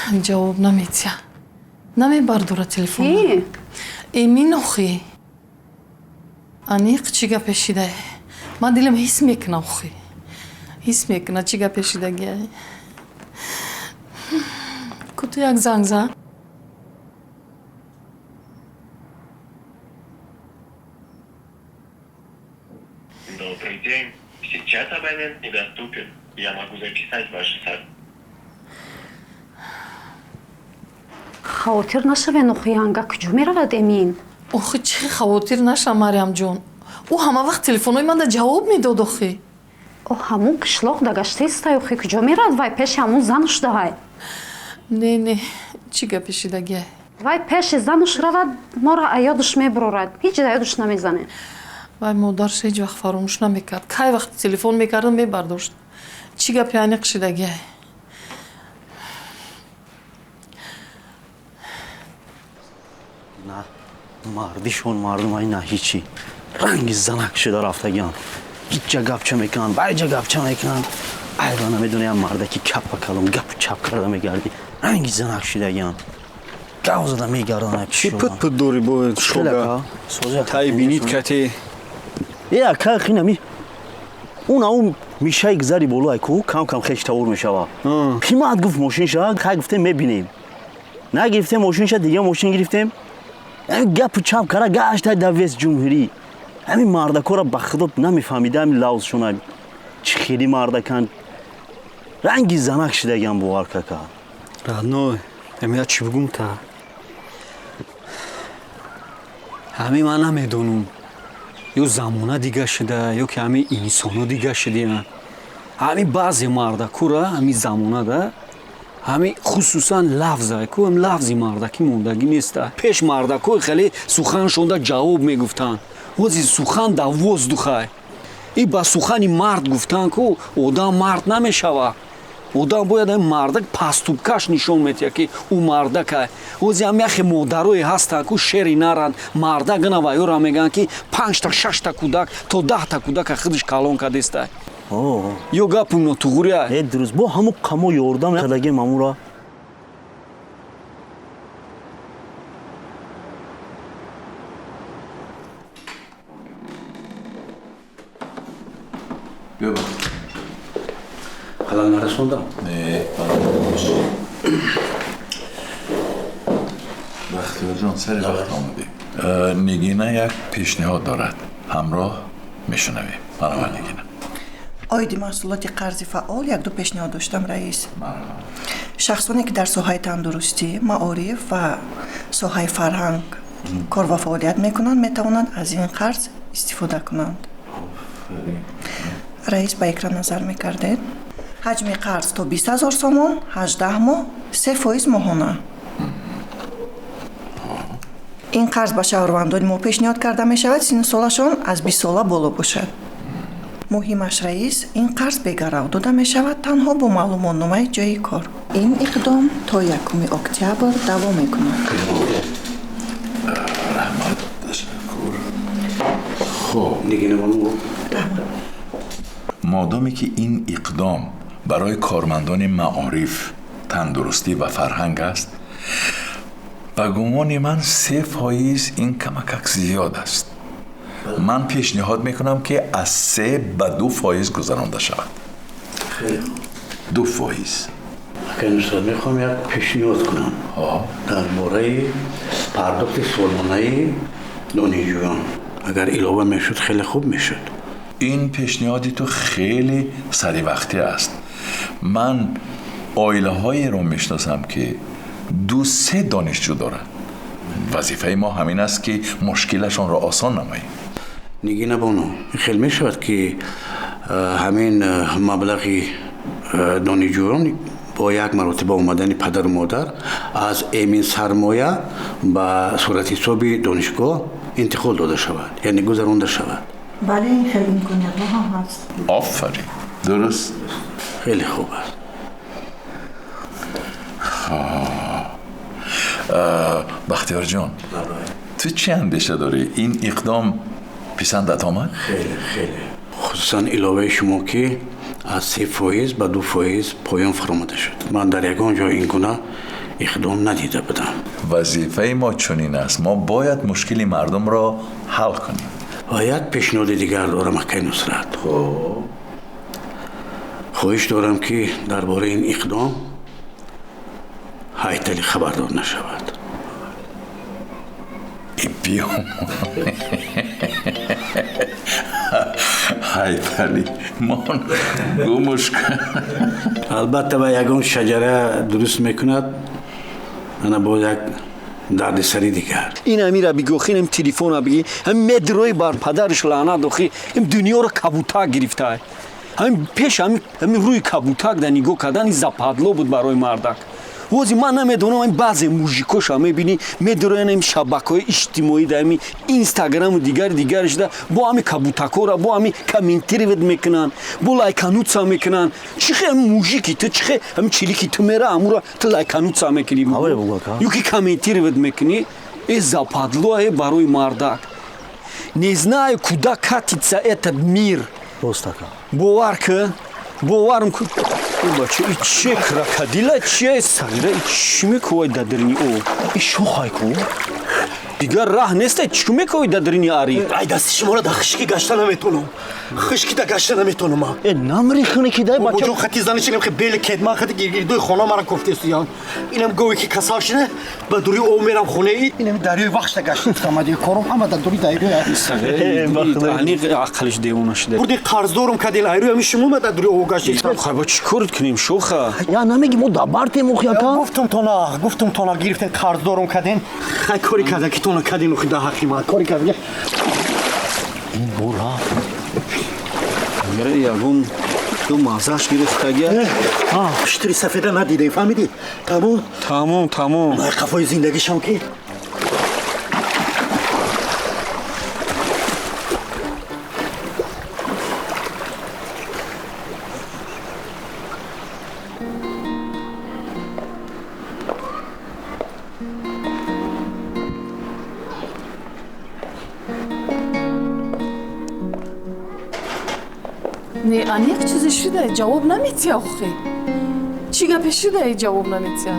Ҷавоб наметия, намебардора телефон. Эмин охи, аниқ чӣ гапе шида? Ман дилам ҳис мекунам, охи, ҳис мекуна, чӣ гапе шидагиай. Куту як занг зан. Добрый день. Сейчас абонент недоступен. Я могу записать ваше сообщение. Хавотир нашавен, охи, янга куҷо меравад Эмин? Охи, чӣ хавотир нашам, Марьямҷон? Ӯ ҳама вақт телефонҳои манда ҷавоб медод, охи. О, ҳамун қишлоқ дагаштаистай, охи, куҷо меравад вай? Пеши ҳамун зануш давай. Не, не, чӣ гапе шидагиай? Вай пеши зануш равад, моро аёдуш мебурорад, ҳеҷ аёдуш намезанем. Вай модарш ҳеҷ вақт фаромӯш намекард. Кай вақт телефон мекардам, мебардошт. Чӣ гапе аниқ шидагиай? На мардишон мардумай, на ҳичи, ранги занак шуда рафтагиан. Ҳичҷа гапча мекунанд, байҷа гапча мекунанд. Айра намедонам, мардаки капа калом гапу чап карда мегардӣ. Ранги занак шидагиан, гав зада мегарданд. Чӣ пут пут дорӣ бо шога тай бинит кати? Е, ака, хинами он ау мишаи гузари болоай ку, кам кам хеш тавур мешава. Қимат гуфт мошинша, хай гуфтем, мебинем. Нагирифтем мошинша, дига мошин гирифтем. Гапу чап кара гаштай дар вес ҷумҳурӣ. Ҳамин мардакора ба худо намефаҳмида, ҳамин лавзшона чӣ хели мардакан, ранги занак шидагиан, бовар кака. Родной, эмия чӣ бугум та? Ҳамин ман намедонам, ё замона дига шуда, ё ки ҳамин инсоно дига шудиян. Ҳамин баъзе мардакура ҳамин замонада, ҳамин хусусан лафза ку, ҳам лафзи мардакӣ мондагӣ неста. Пеш мардакои хеле суханшонда ҷавоб мегуфтанд, ҳози сухан дар воздухай. И ба сухани мард гуфтан ку одам мард намешава. Одам бояд ҳамин мардак пастубкаш нишон метиҳад, ки ӯ мардакай. Ҳози ҳам яхе модарое ҳастанд ку, шери наранд, мардак ана вайёра мегӯянд, ки панҷта, шашта кӯдак то 10-та кӯдака худаш калон кардестай. Ё гапу нотуғурия? Э, дуруст, бо ҳамун қамо ёрдам кардагем ҳамура. Биё. Халал нарасондам? Не, Бахтиёрҷон, сари вақт омадӣ. Нигина як пешниҳод дорад, ҳамроҳ мешунавем. Марҳамат, Нигина. Оиди маҳсулоти қарзи фаъол якду пешниҳод доштам, раис. Шахсоне, ки дар соҳаи тандурустӣ, маориф ва соҳаи фарҳанг кор ва фаъолият мекунанд, метавонанд аз ин қарз истифода кунанд. Раис, ба экран назар мекардед. Ҳаҷми қарз то 20 000 сомон, 18 моҳ, 3% моҳона. Ин қарз ба шаҳрвандони мо пешниҳод карда мешавад, синну солашон аз 20 сола боло бошад. Муҳимаш, раис, ин қарз бегарав дода мешавад, танҳо бо маълумотномаи ҷойи кор. Ин иқдом то 1 октябр давом мекунад. Раҳмат, ташаккур. Хуб. Нигина бону. Модоме ки ин иқдом барои кормандони маориф, тандурустӣ ва фарҳанг аст, ба гумони ман, 3% ин камакак зиёд аст. Ман пешниҳод мекунам, ки аз 3 ба 2% гузаронда шавад. 2%. Акай Нусрат, мехоҳам як пешниҳод кунам дар бораи пардохти солонаи донишҷӯён. Агар илова мешуд, хеле хуб мешуд. Ин пешниҳоди ту хеле саривақтӣ аст. Ман оилаҳоеро мешиносам, ки ду, се донишҷӯ доранд. Вазифаи мо ҳамин аст, ки мушкилашонро осон намоем. Нигина бону, хел мешавад, ки ҳамин маблағи донишҷӯён бо як маротиба омадани падару модар аз эмин сармоя ба суратҳисоби донишгоҳ интиқол дода шавад, яъне гузаронда шавад? Бале, ин хел имкониятҳо ҳам ҳаст. Офарин, дуруст. Хеле хуб аст. Бахтиёрҷон, ту чӣ андеша дорӣ? Ин иқдом писандат омад? Хеле, хеле, хусусан иловаи шумо, ки аз 3% ба 2% поён фаромада шуд. Ман дар ягон ҷо ин гуна иқдом надида будам. Вазифаи мо чунин аст, мо бояд мушкили мардумро ҳал кунем. Ва як пешниҳоди дигар дорам, акай Нусрат. Хуб, хоҳиш дорам, ки дар бораи ин иқдом Ҳайталӣ хабардор нашавад. Биё, Ҳайталӣ, мон гумуш. Албатта, ва ягон шаҷара дуруст мекунад, ана боз як дардисари дигар. Ин амира бигӯ, охи, инам телефона бигӣ, ҳам медрои бар падараш лаънат, охи, ин дунёро кабутак гирифта. Ҳамин пеш ҳамин рӯи кабутак да нигоҳ кардан западло буд барои мардак. Вози ман намедонам, ин баъзе мужикоша мебинӣ, медроян ин шабакаҳои иҷтимоӣ да, ҳамин инстаграму дигар дигарашда бо ҳамин кабутакора, бо ҳамин комментировать мекунанд, бо лайкануться мекунанд. Чӣ хел мужики ту, чӣ хел ҳамин чилики ту мера, ҳамура ту лайкануться мекунӣ ё ки комментировать мекунӣ? Э, западло э барои мардак. Не знаю, куда катится этот мир. Бовар кун, боварм кун. Бача, и че крокодила, че сағира, и чӣ мекувай дар дарини об? И шохай ку. Дигар раҳ неста, чӣ мекувай дар дарини ари? Ай, дасти шуморо дар хишки гашта наметонам, хишки да гашта наметонам. Э, намри хуни ки дай, бача. Бобоҷон, хати зани шинам, хи бели кетман, хати гиргирдои хона мара кофтесуян. Инам гове ки касал шида, ба дури об мерам хонаи, инам дарёи вахшта гашта дигар кором ҳама дар дури дарёи. Аниқ ақлиш девона шуда. Бурди қарздорум кадил, айрӯи ҳами шумо дар дури об гашта. Хай, ба чӣ кор кунем, шоха? Я намеги, мо дабартем, охи, ака. Гуфтум тона, гуфтум тона, гирифтен қарздорум каден. Хай, кори карда ки тона кадин, охи, да ҳақи ман кори карда. Ин бора. Ягон ду маззаш гирифтагия. Штри сафеда надидаи, фаҳмидӣ? Тамом. Тамом, тамом. Қафои зиндагишам ки. Не, аниқ чизе шуда, ҷавоб наметия, охи. Чӣ гапе шуда, ҷавоб наметия?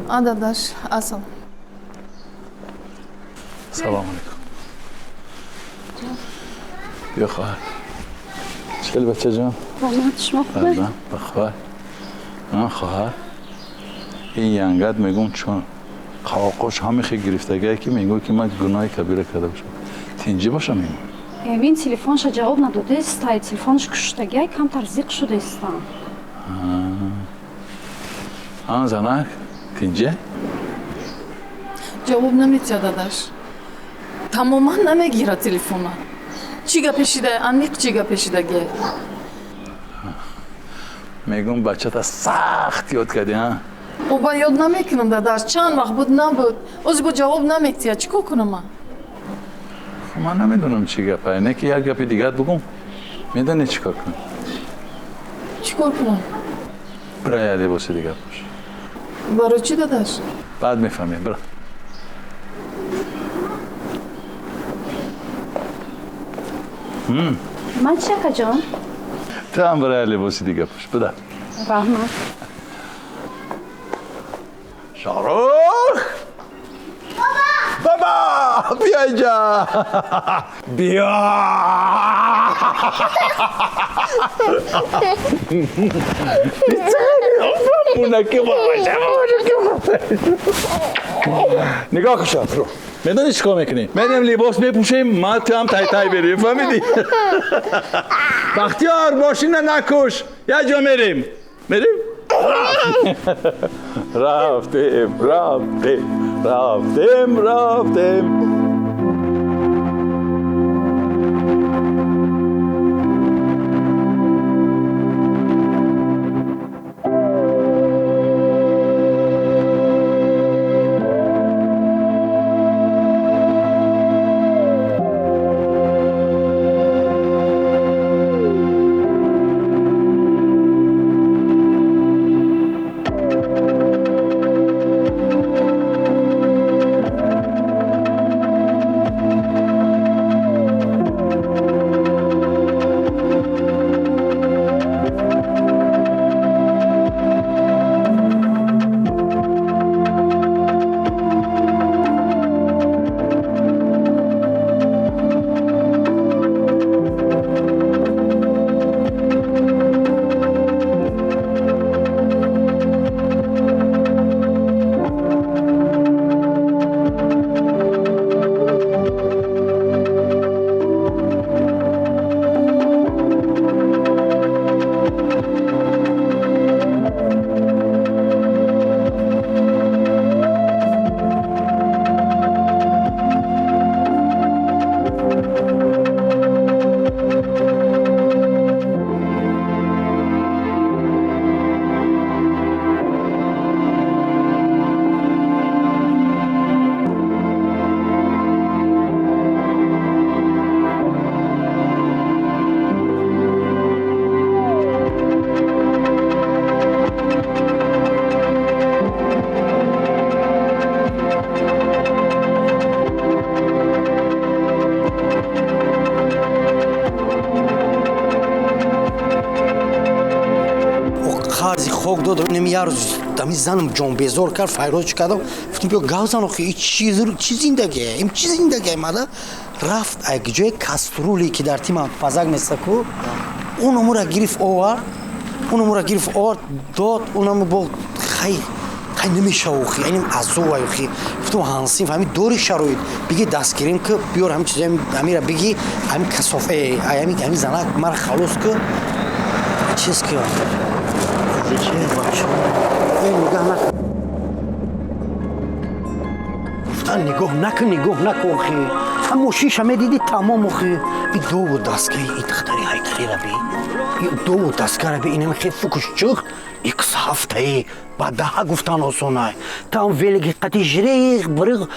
А, дадаш, ассалом. Салом алейкум. Биё, хоҳар. Чел, бача ҷон. Раҳмат, шумо хубе? Бахвар. Хоҳар, ин янгат мегум, чун қоқош ҳамихе гирифтагае, ки мегӯ ки ман гуноҳи кабира карда бошам. Тинҷӣ бошам, мегӯ. Эмин телефонша ҷавоб надодеста, телефонш куштагиай, камтар зиқ шудаистам. А, занак, тинҷе? Ҷавоб наметия, дадаш. Тамоман намегирад телефона. Чӣ гапе шида, аниқ чӣ гапе шидагия? Мегум, бачата сахт ёд кардӣ, а? Оба, ёд намекунам, дадаш, чанд вақт буд, набуд. Ози бо ҷавоб наметия, чӣ кор кунам ман? Ман намедонам чӣ гапа, не ки як гапи дигар бугум. Медонӣ чӣ кор кунам? Чӣ кор кунам? Бира, як либоси дигар пӯш. Барои чӣ, дадаш? Баъд мефаҳмем, бира. Ман чӣ, акаҷон? Ту ҳам бира, як либоси дигар пӯш, буда. Раҳмат. Шоҳрух! Баба! Биё инҷа! Биё! Мунаки нигоҳ кун, Шоҳрух. Медонӣ чӣ кор мекунӣ? Мерем, либос мепӯшем, ман ту ҳам тай-тай берем, фаҳмидӣ? Бахтиёр, мошина накуш, як ҷо мерем. Мерем? Рафтем, рафтем, рафтем, рафтем. Хок додам. Неми як рӯз ами занам ҷонбезор кард, файроз чӣ кардам, гуфтам, биё гав зан, охи, чӣ зиндагие, ин чӣ зиндагие? Мада рафт як ҷое, кастрюле ки дар тима пазак месаку, унамура гирифт овард, унамура гирифт овард дод, унаму бо хай хай намешава, охи, иним азобай, охи. Гуфтам, ҳансин ҳами дори шароит, биги дастгирим ки биёр ҳами чизои ҳамира, биги ҳами касоф, ҳами занак мара халос ки чиз ки нигоҳ накун. Гуфтан, нигоҳ накун, нигоҳ накун, охи, ҳам мошинша медидӣ, тамом, охи. И дову дастгаи и духтари ҳайкалира би, и дову дастгара би, инами хел фукуш чухт икс ҳафтаи ба даҳа гуфтан осонай. Там велики қати жирех бирих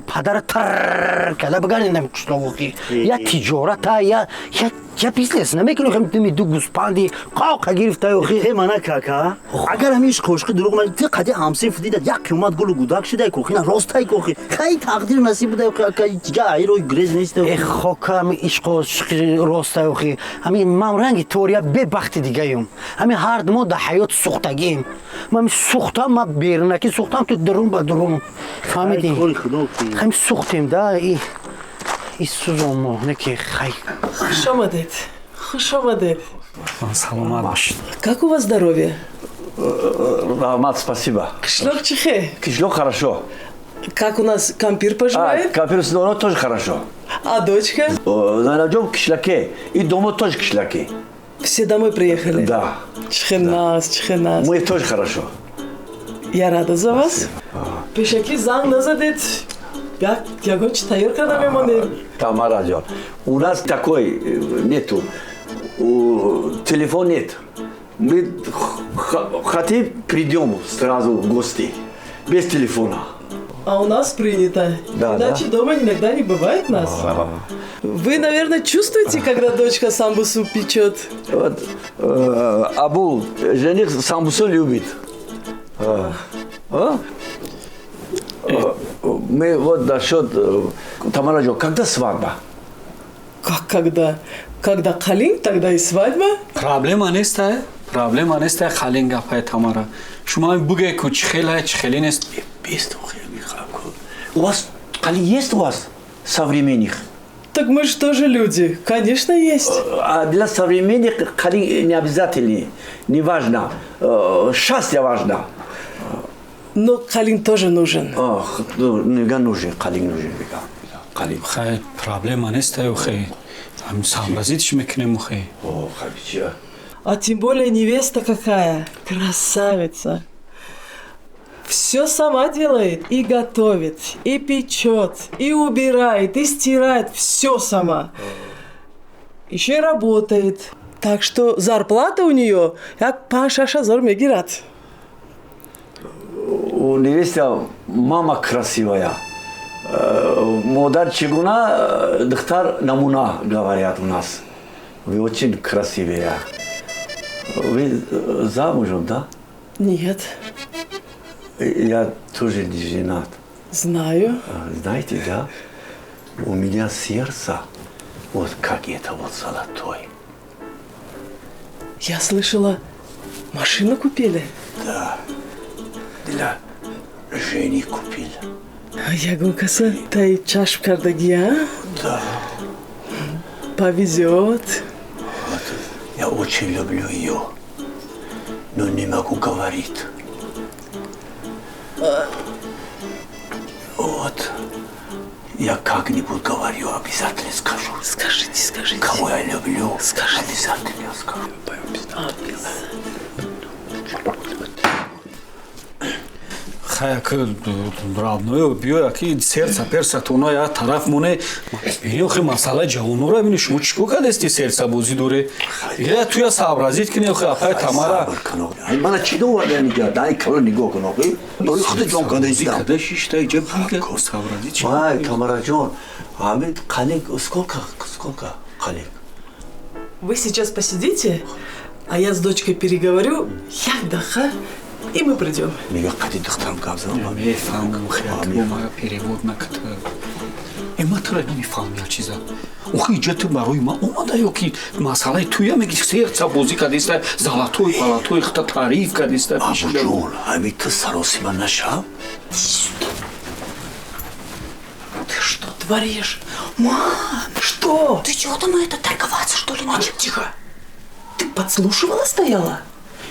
падара тар када бигардинам қишлоқ, охи, я тиҷората, я бизнес намекунӣ, хем дими ду гӯспанди қоқа гирифта, охи. Э, мана кака, агар ҳами ишқ ошиқи дурӯғ ма, ти қади ҳамсинф дида, як қиёмат гулу гудак шудай, кохина ростай, кохи хай тақдир насиб будай, ака, дига айро грез нест. Э, хока, ҳами ишқу ошиқи ростай, охи. Ҳами ман ранги тория бебахти дигаюм, ҳами ҳар ду мо дар ҳаёт сӯхтагием. Ман сӯхтам, ма берунаки сӯхтам, ту дурун ба дурун, фаҳмидӣ? Ҳами сӯхтем да, и сӯзон мо не ки хай. Хуш омадед, хуш омадед. Саломат бошед. Как у вас здоровье? Раҳмат, спасибо. Қишлоқ чихе? Қишлоқ хорошо. Как у нас кампир поживает? А, кампир здорово, тоже хорошо. А дочка? Найраҷон қишлаке. И дома тоже қишлаке. Все домой приехали? Да. Чихенас, чихенас. Мы тоже хорошо. Я рада за вас. Пешаки занг назадед. Як ягон чи тайёр карда мемонем. Тамара ҷон, у нас такой нету. Телефон нет. Мы хотим, придем сразу в гости. Без телефона. А у нас принято. Да, Иначе да? дома иногда не бывает нас. Вы, наверное, чувствуете, когда дочка самбусу печет? Вот, Абу, жених самбусу любит. А? А? Мы вот насчет Тамара ҷон, когда свадьба? Как когда? Когда қалинг, тогда и свадьба. Проблема неста, проблема неста, қалин гапай Тамара. Шумо буге ку чӣ хелай, чӣ хеле нест. Без У вас қалин есть, у вас современных? Так мы же тоже люди. Конечно, есть. А для современных қалин не обязательно, не важно. Счастье важно. Но қалин тоже нужен. Ох, ну, нега нужен, қалин нужен, бега. Қалин. Хай, проблема неста, хай. Ҳам сообразить мекунем, хай. О, хабича. А тем более невеста какая. Красавица. Все сама делает. И готовит, и печет, и убирает, и стирает. Все сама. Еще и работает. Так что зарплата у нее як 5-6 ҳазор мегирад. У невеста мама красивая. Модар чигуна, духтар намуна, говорят у нас. Вы очень красивая. Вы замужем, да? Нет. Я тоже не женат. Знаю. Знаете, да? У меня сердце вот как это вот золотой. Я слышала, машину купили. Да. Для жени купил. Ягон каса тай чашм кардагӣ, а? Да. Повезет. Вот. Я очень люблю ее, но не могу говорить. Вот. Я как-нибудь говорю, обязательно скажу. Скажите, скажите. Кого я люблю, скажите. Обязательно я скажу. Обязательно. Хая ки родное биёя ки сердца перса туна я тараф моне биё, хи масъала ҷавонора бини, шумо чӣ кор кардести, сердца бозӣ доре, я туя сообразить кини, хи апай Тамара. Мана чӣ доварда инҷа? Дай кало нигоҳ кун, охи. Дори худ ҷон канда истам. Када шишта иҷа бига сообразить чӣ? Вай, Тамара ҷон, ҳамин қалинг сколько, сколько қалинг? Вы сейчас посидите, а я с дочкой переговорю, як даха, и мы придем. Мега қади духтарам гап занам. Мефаҳмам, хи, перевод наката. Ман тура намефаҳмам як чиза. Охи иҷа ту барои ман омада ё ки масъалаи туя меги сердца бозӣ кардиста, золотой палатой хата таъриф кардиста. Абуҷон, ҳами ту саросима нашав. Ты что творишь? Мам, что? Ты чего там это торговаться, что ли, начал? Тихо. Ты подслушивала стояла?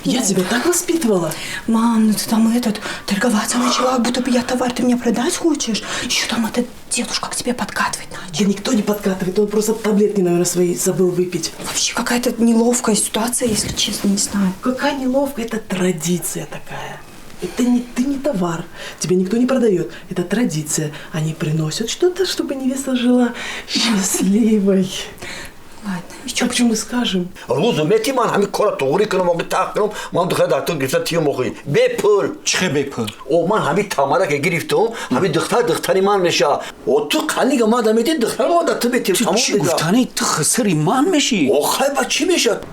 Я тебя так воспитывала. Мам, ну ты там этот, торговаться начала, будто бы я товар, ты мне продать хочешь? Еще там этот дедушка к тебе подкатывать начал. Да никто не подкатывает, он просто таблетки, наверное, свои забыл выпить. Вообще какая-то неловкая ситуация, если честно, не знаю. Какая неловкая, это традиция такая. Это не, ты не товар, тебе никто не продает. Это традиция. Они приносят что-то, чтобы невеста жила счастливой. Ладно, еще почему мы скажем? Рӯзу мети ман ҳамин кора туғрӣ кунам, оғи тақ кунам, ман духтар дар ту гирифта тиём охи. Бепул. Чӣ бепул? О, ман ҳамин тамара ки гирифтам, ҳамин духтар духтари ман меша. О, ту қалига ман да мети духтар ман да ту мети. Ту чӣ гуфтани ту хисри ман мешӣ? О, хай ба чӣ мешад?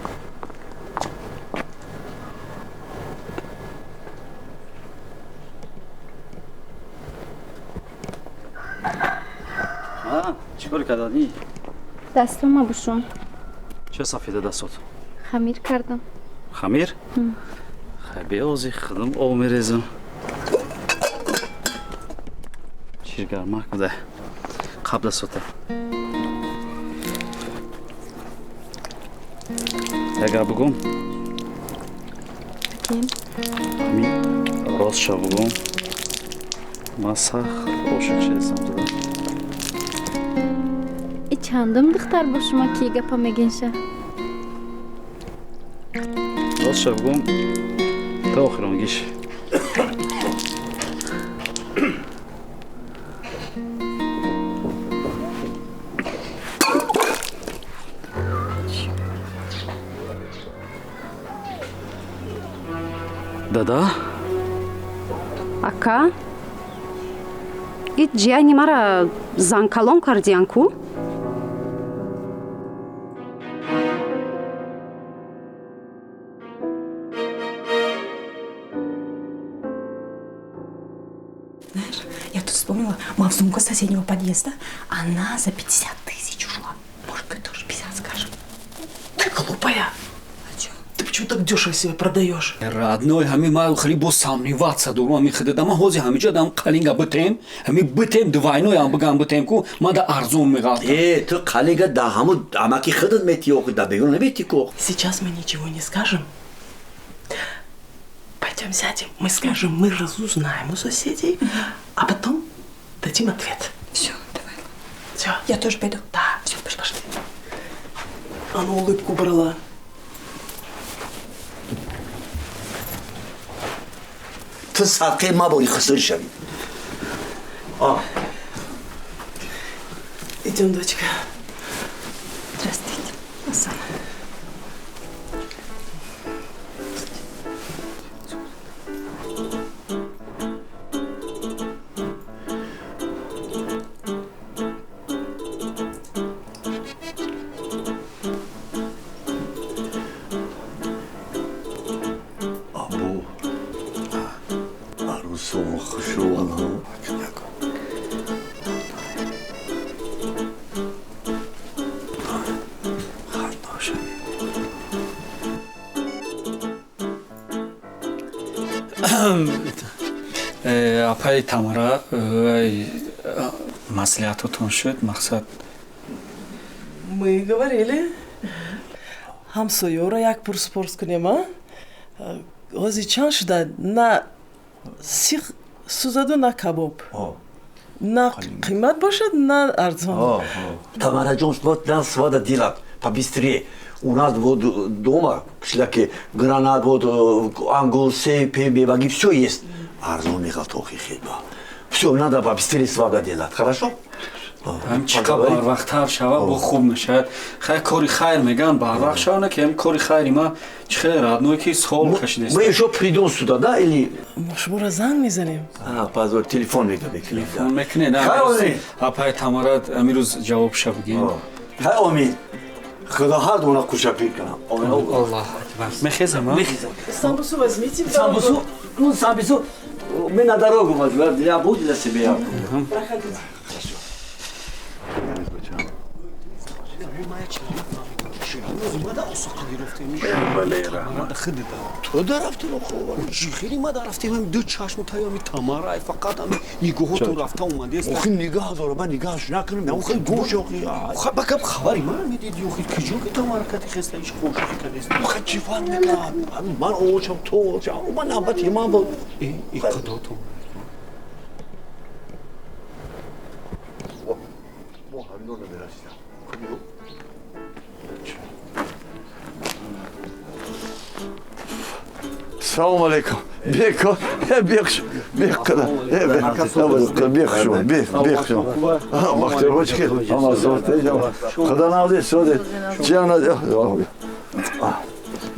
Чӣ кор кардадӣ? Дастума бушум. Ча сафеда дастот? Хамир кардам. Хамир? Хай биёзи худам об мерезам. Ширгармак буда. Қабл дастota. Агар бугум? Ким? Ҳамин ростша бугум. Ман сахт ошиқ шудам туда. И чандум духтар бо шумо ки гапа мегинша? Ростша бугум, то охиронгиш. Дада? Ака? И ҷияни мара занкалон кардиян ку? Знаешь, я тут вспомнила Мавзунка соседнего подъезда. Она за 50 тысяч ушла. Может быть, тоже 50 скажем. Ты глупая. А чё? Ты почему так дешево себя продаешь? Родной, ҳами ман хеле бо сомневаться дорум, ҳами хида дама ҳози ҳамиҷа дам қалинга битем, ҳами битем двойной ҳам бигам битем ку, ман да арзон меғалтам. Э, ту қалинга да ҳаму амаки хидат мети охи, да бегун намети ку. Сейчас мы ничего не скажем. Пойдем сядем, мы скажем, мы разузнаем у соседей, а потом дадим ответ. Все, давай. Все. Я тоже пойду. Да, все, пошли. Она улыбку брала. Ту садқаи мабори хиср шавӣ. Идем, дочка. Здравствуйте. Ассалам. Абу, арусомо хушрӯванҳо. Апаи Тамара, маслиҳатотон шуд, мақсад? Мы говорили. Ҳамсоёро як пурс-пурс кунем, а? Ҳозир чанд шуда? На сих сӯзаду на кабоб. На қимат бошад, на арзон. Тамараҷон, вот нас надо делать побыстрее. У нас вот дома кишлаки гранат, вот ангур, себ, меваги, все есть. Арзон меғалт охи хелба. Все, надо побыстрее свадьба делать, хорошо? Ҳам чӣ қадр барвақттар шава, бо хуб мешавад. Хай кори хайр меган, барвақт шава, на ки ҳам кори хайри ма чӣ хеле родной ки сол кашидест. Мы еще придем сюда, да, или? Мо шуморо занг мезанем. А, позор, телефон мекунем. Телефон мекунед, апаи Тамара амирӯз ҷавобша бигем. Хай, омин. Худо ҳар дуна кушапир кунам. Аллоҳ акбар. Мехезам, а? Мехезам. Самбусу возьмите. Самбусу, ну самбусу, мы на дорогу возьмем, я буду для себя. Проходите. Ту дарафтем хеле ма дарафтем ду чашму таями тамарай фақат ами нигоҳотон рафта омадест. Охи нигаҳ дора, ман нигаҳаш накунам, охи гӯш охи. Ба гап хабари ман медиди охи киҷо ки тамаракати хеста иш қошуқи кадест. Охи чӣ фарқ мекунад? Ман овочам, ту овочам, ман навбати ман буд. Э, қадотон. Мо ҳамино намерасидам. Салом алейкум. Беко, бех, бех када. Бех шумо, бех, бех шумо. Бахтиёр бошед. Ама зоте ҷама. Худо навде соде. Ҷана.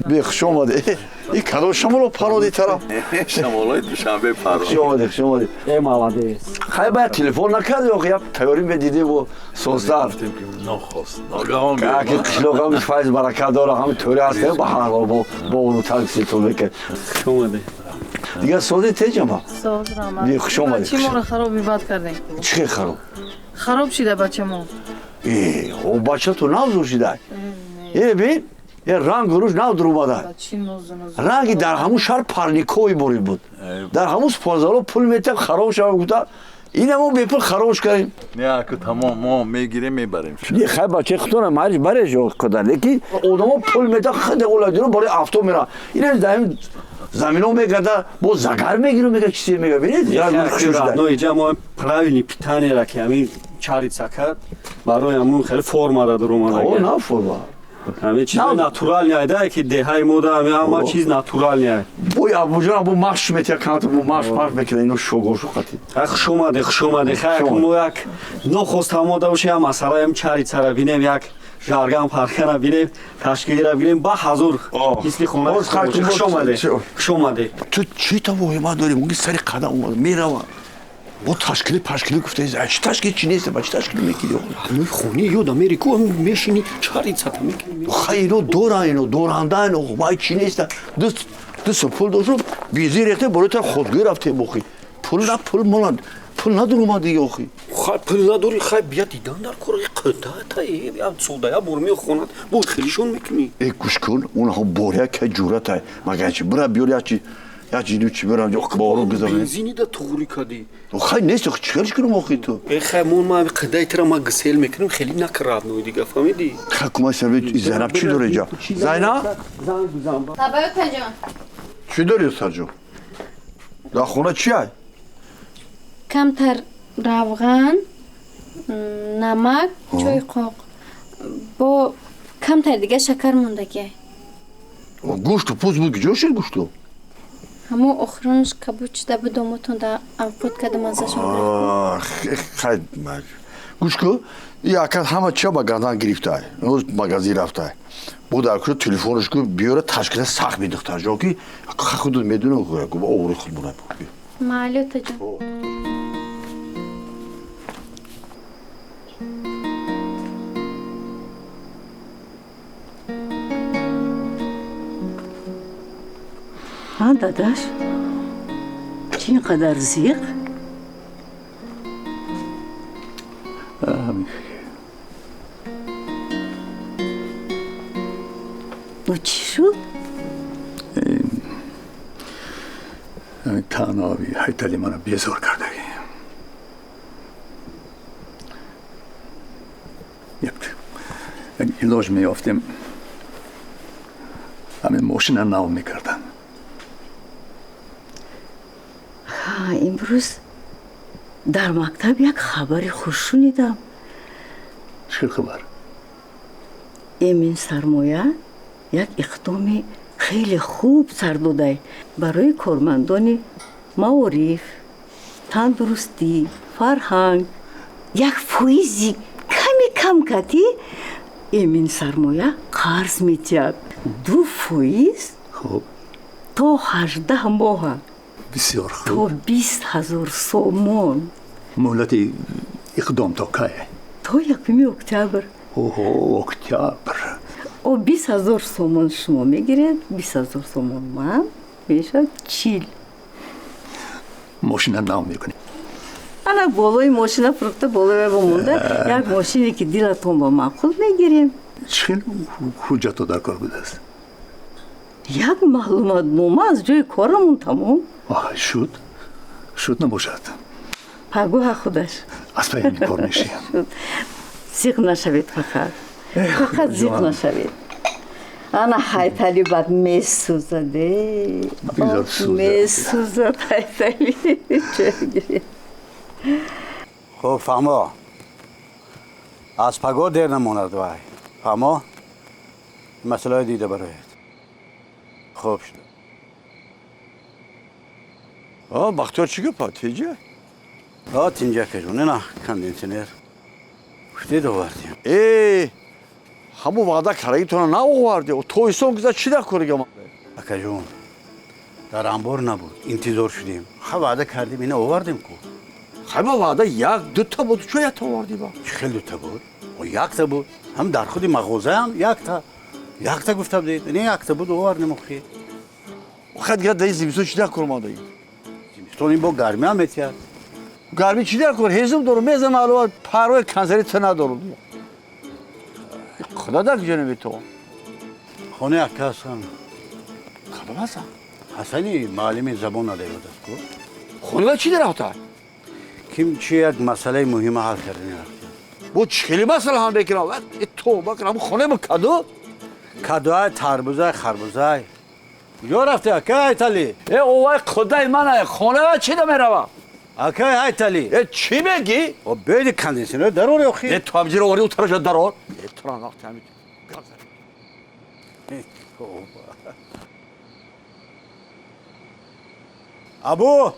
Бех шумо омаде. И кадо шамоло пароди тараф. Шамолои Душанбе паро. Хуш омадед, хуш омадед. Э, молодец. Хай баъд телефон накарди, охи як тайёрӣ медидем бо создар. Нохост. Ногаҳон Ки қишлоқам файз баракат дора, ҳами тӯри ҳастем ба ҳар ҳол бо урутар киситон мекард. Хуш омадед. Дигар сози теҷама. Соз раҳмат. Бе хуш омадед. Чӣ моро хароби бад кардем? Чӣ хел хароб? Хароб шида бачамо. Э, о бача ту нав зур шида. Э, бин, э ранг руш нав дуромада. Ранги дар ҳамун шаҳр парникови борид буд. Дар ҳамун спонсорҳо пул метиҳад, хароб шава гуфта, ина мо бепул харобш кардем. Не, аку тамом, мо мегирем, мебарем. Не, хай бачаи худтона мариш бареш қадар, лекин одамо пул метиҳад, хиде оладиро барои авто мера. Ина дар замино мегарда, бо загар мегиру мега чизе мега, бинед? Но иҷа мо правильный питание ки ҳамин чарица кард, барои ҳамун хеле форма да дуромада. О, на форма. Ҳамин чиз натуральный айда ки деҳаи мо да ҳама чиз натуральный ай. Бой Абуҷон бо машш метия канат бо машш машш мекунад ино шогошу қати. Хай хуш омадед, хуш омадед. Хай мо як нохост омода бошем, як масъала ҳам чарицара бинем, як жарган паркана бинем, ташкилира бинем, ба ҳазур мисли хона. Хуш омадед. Хуш омадед. Ту чӣ тавоҳима дорӣ? Мумкин сари қадам омад меравам. Бо ташкили пашкили гуфта, чӣ ташкил чӣ нест, ба чӣ ташкил мекунӣ? Ҳамин хони ёд Америку мешини чарицата мекунӣ. Хай ино доран, ино доранда, ино вай чӣ нест. Ду сум пул доштум, бензин рехте, барои та худгӯй рафтем охи. Пул на пул монанд, пул надорумад дига охи. Хай пул надорӣ, хай бия дидан дар кор қидата я содая бор мехонад, бо хелишон мекунӣ. Э гӯш кун, онҳо боря ка ҷурата, магар чи бира биёр я чи я чи чи бирам бору гузарем. Бензини да туғрӣ кардӣ. Хай нест, чӣ хелиш кунам охи ту? Э хай мон ма қидаи тира ма гисел мекунам, хеле накард ной дига, фаҳмидӣ? Хай кумай сарви Зайнаб чӣ дорӣ ҷа? Зайнаб? Табай отаҷон. Чӣ дорӣ отаҷон? Дар хона чи ай? Камтар равған, намак, чойи қоқ. Бо камтар дига шакар мондагиай. Гӯшту пӯст буд, куҷо шуд гӯшту? Ҳамо охиронаш кабуд шуда буд, домотон да авқот карда маззашон. Хай гӯш кун, якат ҳама чия ба гардан гирифтай. Магазин рафтай. Бо дар куҷо телефонаш ку биёра ташкила сахт медухтар ҷон ки худут медунам обрӯи худ монай. Майли отаҷон. Ҳа дадаш, чӣ ин қадар зиқ? Ӯ чӣ шуд? Таъноби ҳайтали маро безор кардагӣ. Як илоҷ меёфтем, ҳамин мошина нав мекардам. Имрӯз дар мактаб як хабари хуш шунидам. Чӣ хабар? Эмин сармоя як иқдоми хеле хуб сар додай барои кормандони маориф, тандурустӣ, фарҳанг. Як фоизи ками кам кардӣ эмин сармоя қарз метиҳад. 2% то 18 моҳа. Бисёр хуб. То 20 000 сомон. Муҳлати иқдом то кай? То 1 октябр. Оҳо, октябр. О 20 000 сомон шумо мегиред, 20 000 сомон ман, мешавад 40. Мошина нав мекунем. Ана болои мошина фурӯхта болои вай монда, як мошине ки дилатон ба маъқул мегирем. Чӣ хел ҳуҷҷатҳо дар кор будааст? Як маълумотнома аз ҷои корамон, тамом. Шуд, шуд, набошад. Пагоҳа худаш. Аз паи ин кор мешиям. Зиқ нашавед, фақат, фақат зиқ нашавед. Ана Ҳайтали бад месӯзаде, месӯзад Ҳайтали. Хуб, фаҳмо, аз пагоҳ дер намонад вай. Фаҳмо, масъалаҳои дида барояд. Хуб шуд. Бахтиёр, чӣ гапа, тинҷа? Тинҷа, акаҷон, ина кондитсионер гуфтед, овардем. Э, ҳамун ваъда кардагитона наоварде. Тобистон гузашт, чӣ дар корига? Акаҷон, дар анбор набуд, интизор шудем. Ха, ваъда кардем, ина овардем ку. Хайма, ваъда як дута буд, чо якта овардӣ ба? Чӣ хел дута буд? Якта буд, ҳам дар худи мағозаам якта якта гуфта будед. Не, якта буд, овардем охи. Хай, дигар дар ин зимистон чӣ дар кор мондаӣ? Зимистон ин бо гармӣ ҳам метиҳад. Гармӣ чӣ дар кор? Ҳезум дорум, мезанам алова, парвои консери ту надорум. Худо дар куҷо наметавон? Хонаи ака ҳастам. Кадом ҳастам? Ҳасани муаллими забон надояд аст ку. Хона чӣ дар рафта? Ким чи як масъалаи муҳима ҳал кардани рафтем. Бо чӣ хеле масъала ҳам мекунам? Тавба кунам, хонаи мо каду? Кадуай, тарбузай, харбузай. Куҷо рафте, ака Ҳайтали? Э, овай, худаи ман, хона чӣ да меравам? Акай Ҳайтали. Э, чӣ мегӣ? О, беди кондитсионер дарор охи. Э, ту ҳамҷиро оварди, утараша дарор. Э, тура вақти ҳамин. Абу!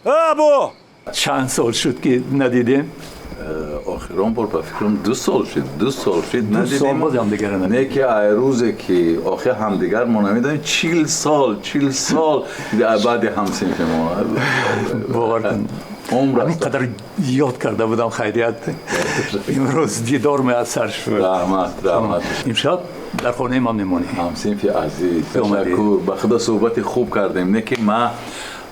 Абу! Чанд сол шуд, ки надидем? Охирон бор, ба фикрам, 2 сол шуд, 2 сол шуд надидем. Боз ҳамдигарро не ки ай рӯзе ки охир ҳамдигар мо намедонем, 40 сол, 40 сол баъди ҳамсинфи мо. Бовар кун, ҳамин қадар ёд карда будам. Хайрият, имрӯз дидор муяссар шуд. Раҳмат, раҳмат. Имшаб дар хонаи ман мемонӣ. Ҳамсинфи азиз, ташаккур. Ба худо, суҳбати хуб кардем, не ки ман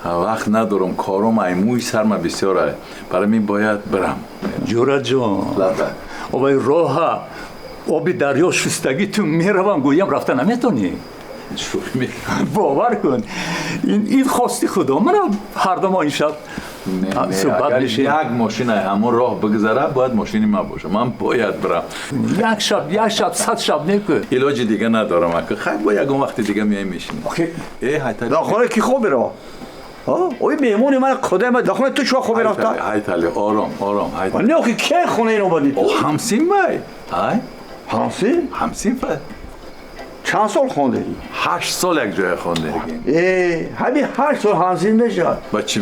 вақт надорам, кором ай мӯи сарма бисёр ай, барои мин бояд бирам. Ҷураҷон, овай роҳа оби дарё шустагӣ, ту меравам гӯям, рафта наметонӣ. Бовар кун, ин хости худо. Мана ҳарду мо ин шаб суҳбат мешем. Як мошин ай ҳамон роҳ бигзара, бояд мошини ман боша, ман бояд бирам. Як шаб, як шаб, 100 шаб неку. Илоҷи дига надорам, ака. Хай, бо ягон вақти дига меоем, мешинем. Дар хона ки хоб мерава? Ой, меҳмони ман, худои ман, дар хонаи ту чо хоб мерафта? Ҳайтали, ором, ором. Не, охи ке хонаи ин омадӣ ту? Ҳамсин бай. Ай, ҳамсин? Ҳамсин бай. Чанд сол хондед? 8 сол як ҷоя хондем. Э, ҳамин 8 сол ҳамсин мешавад?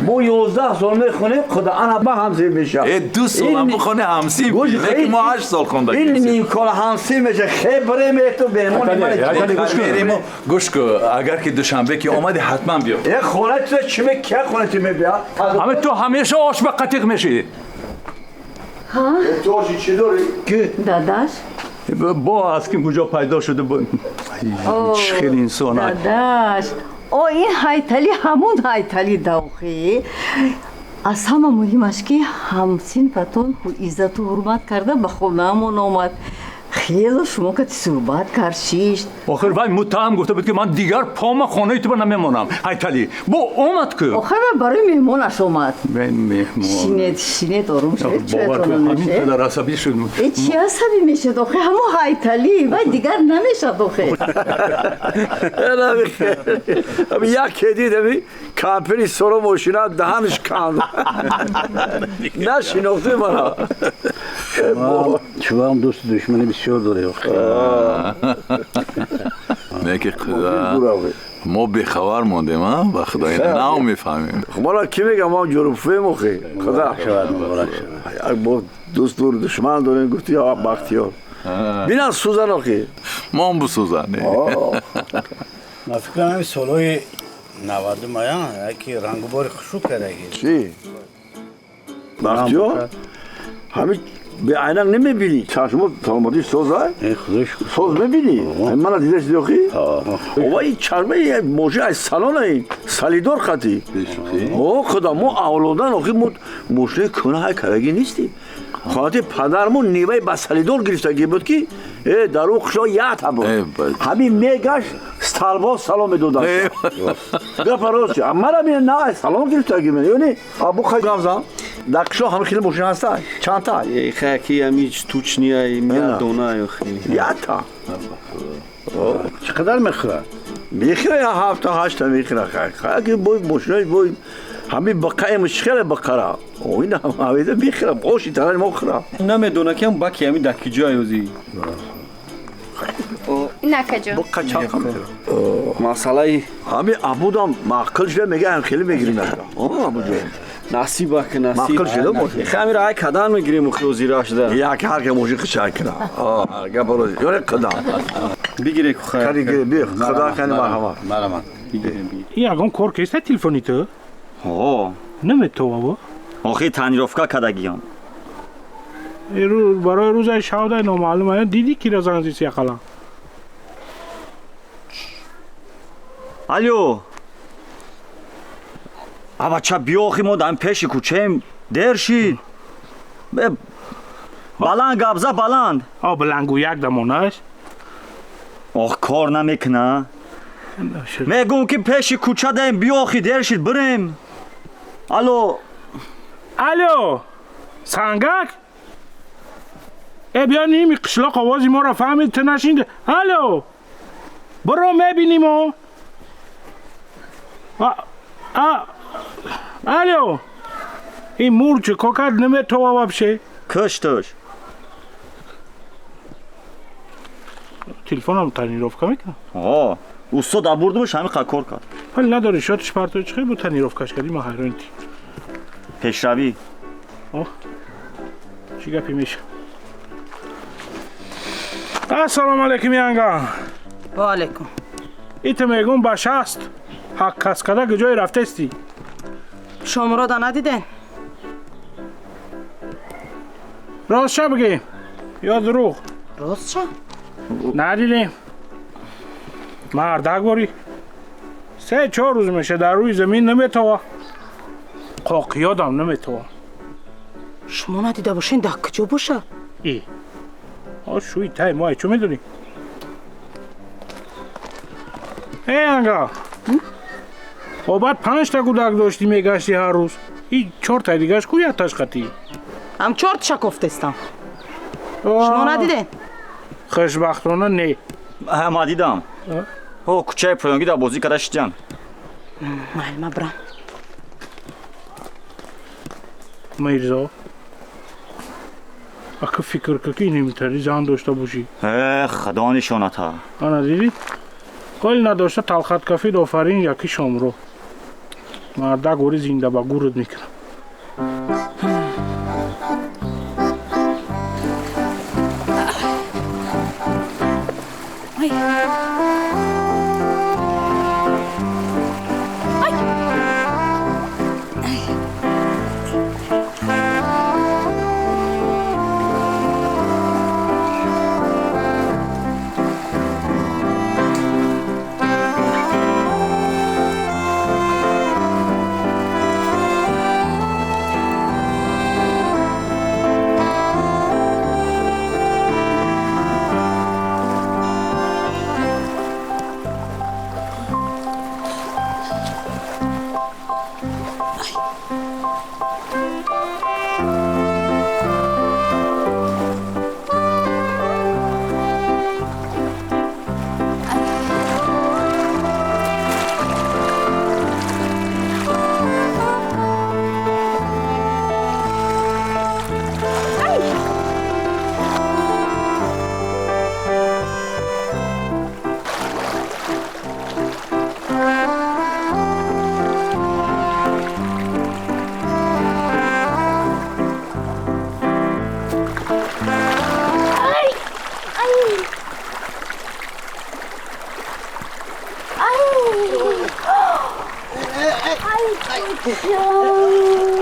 Мо 11 сол мехонем, худо, ана ба ҳамсин мешавад. Э, 2 солам бихоне, ҳамсин, лекин мо 8 сол хондагем. Ин нимкола ҳамсин мешавад. Хе, бирем, ту меҳмони ман. Гӯш кун, агар ки душанбе ки омадӣ, ҳатман биё. Э, хона ту чӣ ки хона ту мебиё? Ҳаме ту ҳамеша ош ба қатиқ мешӣ. Ту оши чӣ дорӣ? Ки? Дадаш. Бо аз ким куҷо пайдо шуда бо? Чӣ хел инсон. Дадаш, о, ин Ҳайтали ҳамун Ҳайтали давхӣ. Аз ҳама муҳимаш, ки ҳамсинфатон иззату ҳурмат карда ба хонаамон омад, хело шумо кати суҳбат кард, шишт. Охир вай муттаҳам гуфта буд, ки ман дигар пома хонаи ту ба намемонам, Ҳайталӣ бо омад ку. Охир вай барои меҳмонаш омад. Меҳмон. Шинед, шинед, орум шавед. Бовар кун, ҳамин қадар асабӣ шуд. Э, чӣ асабӣ мешад охир? Ҳамон Ҳайталӣ вай дигар намешад охир. Як дид ами кампири соро мошина даҳанаш канд, нашинохти мана. Шумоам дӯсту душмани бисёр доред. Не ки худо, мо бехабар мондем, а ба худо, нав мефаҳмем. Мара ки мегам, мо ҷурубфем охи. Худо, бо дӯст дур душман дорем, гуфти Бахтиёр. Бинан сӯзан охи. Мон бисӯзан. Ман фикр кунам, ҳамин солҳои 90-ум ая яке рангубори хушук кардаги. Чӣ? Бахтиёр, ҳамин беайнак намебинӣ, чашмо саломатиш соза, соз мебинӣ, мана дида шуди охи. Ова, ин чашма мошин аз салона, ин салидор хати. О, худо, мо авлодан охи, мо мошини кӯна ҳай кардаги нестем. Хонати падармон неваи ба солидор гирифтагӣ буд ки дар ӯ қишлоқ якта буд. Ҳамин мегашт столбо салом медоданд. Гапа рост, мана на салом гирифтагӣ ёни абу хай гавзан. Дар қишлоқ ҳам хеле мошин ҳаста? Чандта? Хаки ами тучния миядона якта. Чӣ қадар мехӯрад? Мехӯрад ҳафта ҳашта мехӯрад. Хаки бой мошинои бой ҳамин бақаем хеле бақара. Ин ҳамеда мехӯрад, оши тараи мо хӯрад. Намедона ки ам баки ами дар ки ҷой ӯзи. Накаҷо. Бақа чанд мехӯрад. Масъалаи ҳамин абудам маъқул шуда мега ҳам хеле мегирим. Абуҷон. Насиба ки насиб. Маъқул шуда бошад. Хамир ай кадан мегирем хӯзираш да. Як ҳар ки мошин хишай кина. Гап рози. Ёре қадам. Бигире ку хайр. Кани гире би худо кани марҳамат. Марҳамат. Бигире би. Ягон кор кеста телефони ту? Ҳо. Наметова. Охи тренировка кадагиям. Ирӯз барои рӯзаи шавдай номаълум ая дидӣ ки ра занг зиси ақалан. Алло. Абача биё охи мо дар пеши кӯчаем дер шид. Баланд гап за баланд. А баландгӯ як дамонаш. Ох кор намекуна. Мегӯм ки пеши кӯча даем биё охи дер шид бирем. Алло. Алло. Сангак? Биё ними қишлоқ овози моро фаҳмид ту нашинда. Алло. Биро мебинимо. Алло. Ин мур чӣ кор кард наметова вообще? Куштуш. Телефонам тренировка мекунам. Ҳо, устод абурдумаш ҳамин қад кор кард. Вале надори шотиш партои чӣ буд тренировкаш кардӣ ман ҳайрон ти. Пешравӣ. Чӣ гапе меша? Ассалому алайкум янга. Ва алайкум. Ита мегум ба 60 ҳақ кас када ҷой рафтести. Шомурода надиден? Ростша бигем ё дурӯғ? Ростша? Надидем. Мардак борӣ. 3-4 рӯз меша дар рӯи замин наметова. Қоқиёдам наметова. Шумо надида бошен дар куҷо боша? Шӯи тай мо чӣ медонӣ? Эй анга. Баъд 5 та гудак доштӣ мегашти ҳар рӯз. И 4 таи дигаш ку якташ қатӣ? Ҳам 4 таша кофтестам. Шумо надиден? Хушбахтона не. Ма дидам. Ҳо кӯчаи поёнгӣ дар бозӣ карда шидян. Майли ма бирам. Мирзо. Ака фикр кар ки инамитари зан дошта бошӣ. Худо нишоната. Ана дидӣ? Қол надошта талхат кафид офарин яки шомро. Мардак ори зинда ба гурд мекунам.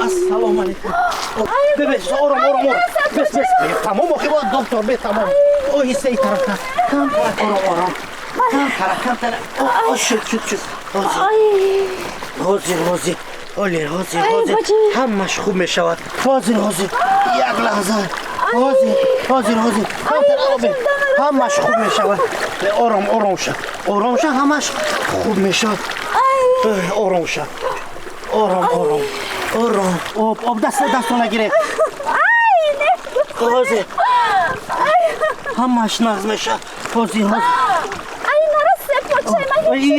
Ассалому алайкум. Бебе, ором, ором, ором. Бес, бес. Тамом, охи, доктор, бе, тамом. Оҳиста ин тараф. Кам, ором, ором. Кам, кам, О, шуд, шуд, шуд. Ҳозир, ҳозир. Оле, ҳозир, ҳозир. Ҳамаш хуб мешавад. Ҳозир, ҳозир. Як лаҳза. Ҳозир, ҳозир, ҳозир. Ҳамаш хуб мешавад. Ором, ором ша. Ором ша, ҳамаш хуб мешавад. Ором ша. Ором, ором. Ором. Об, об, даст, дастона гиред. Ҳозир. Ҳамаш нағз мешавад. Ҳозир, ҳозир.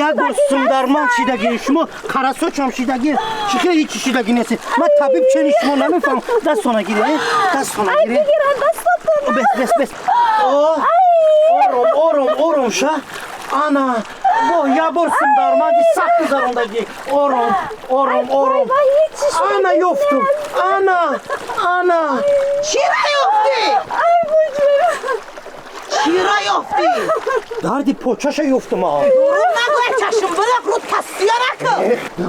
Як бор сумдарман шидаги, шумо қарасочам шидаги, чӣ хел ҳечи шидаги нестед. Ман табиб чени шумо намефаҳмам. Дастона гире, дастона гире. Бес, бес, бес. Ором, ором, ором ша. Ана, бо як бор сумдарманди сахт гузарондаги. Ором, ором, ором. Ана ёфтум. Ана, ана. Чира ёфтӣ? Чира ёфтӣ? Дарди почаша ёфтум. Дурӯғ нагӯ, як чашм бирак рӯд касия накун.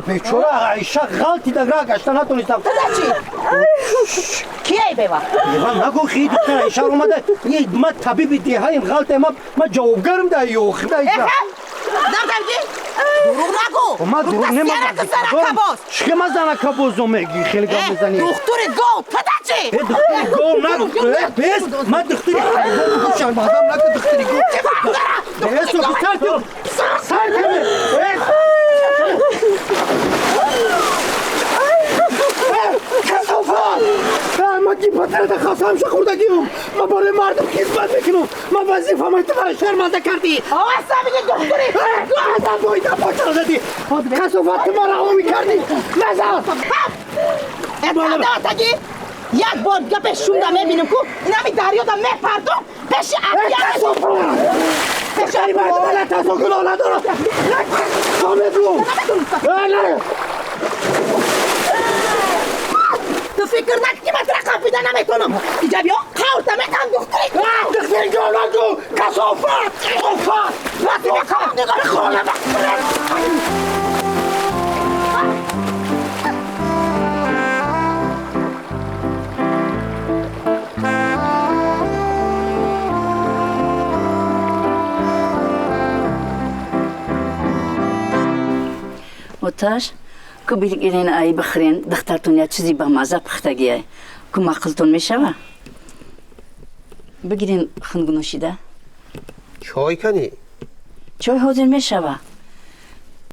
Бечора Аиша ғалтида ра гашта натонистам. Туда чӣ? Кияй бева? Бева нагӯ, хи духтар Аиша омада. Ма табиби деҳаим ғалте, ма ҷавобгарам да ёх. Дардамги? Дурӯғ нагӯ. Ма дурӯғ немагӯ. Чӣ ма занакабозо мегӣ, хеле гап мезанӣ? Духтури гов, туда чӣ? Духтури гов нагӯ, бес, ма духтури ҳайвон бигӯ, шармандам нагӯ духтури гов. Бес, сар сар каме. Касофат! Ма гипотерата хасамша хӯрдагиам. Ма барои мардум хизмат мекунам. Ма вазифамаи ту маро шарманда кардӣ. Асабиги духтури! Назар боида почаро задӣ. Касофат, ту маро омӣ кардӣ. Назар! Этадаатаги! Як бор гапе шумда мебинем ку, инами дарёда мепартум, пеши акия. Касофат! Пеши мардум тазо гуноҳ надорам. Мегӯм. Ту фикр накун ки ман тура қапида наметонам. Иҷа биё, қаврта метам духтури. Духтури гов нагӯ! Касофат! Касофат! Хона. Оташ, ку бигирен ай бихӯрен, духтартон як чизи бамаза пухтагиай. Ку маъқултон мешава? Бигирен хунгуношида. Чой кани? Чой ҳозир мешава.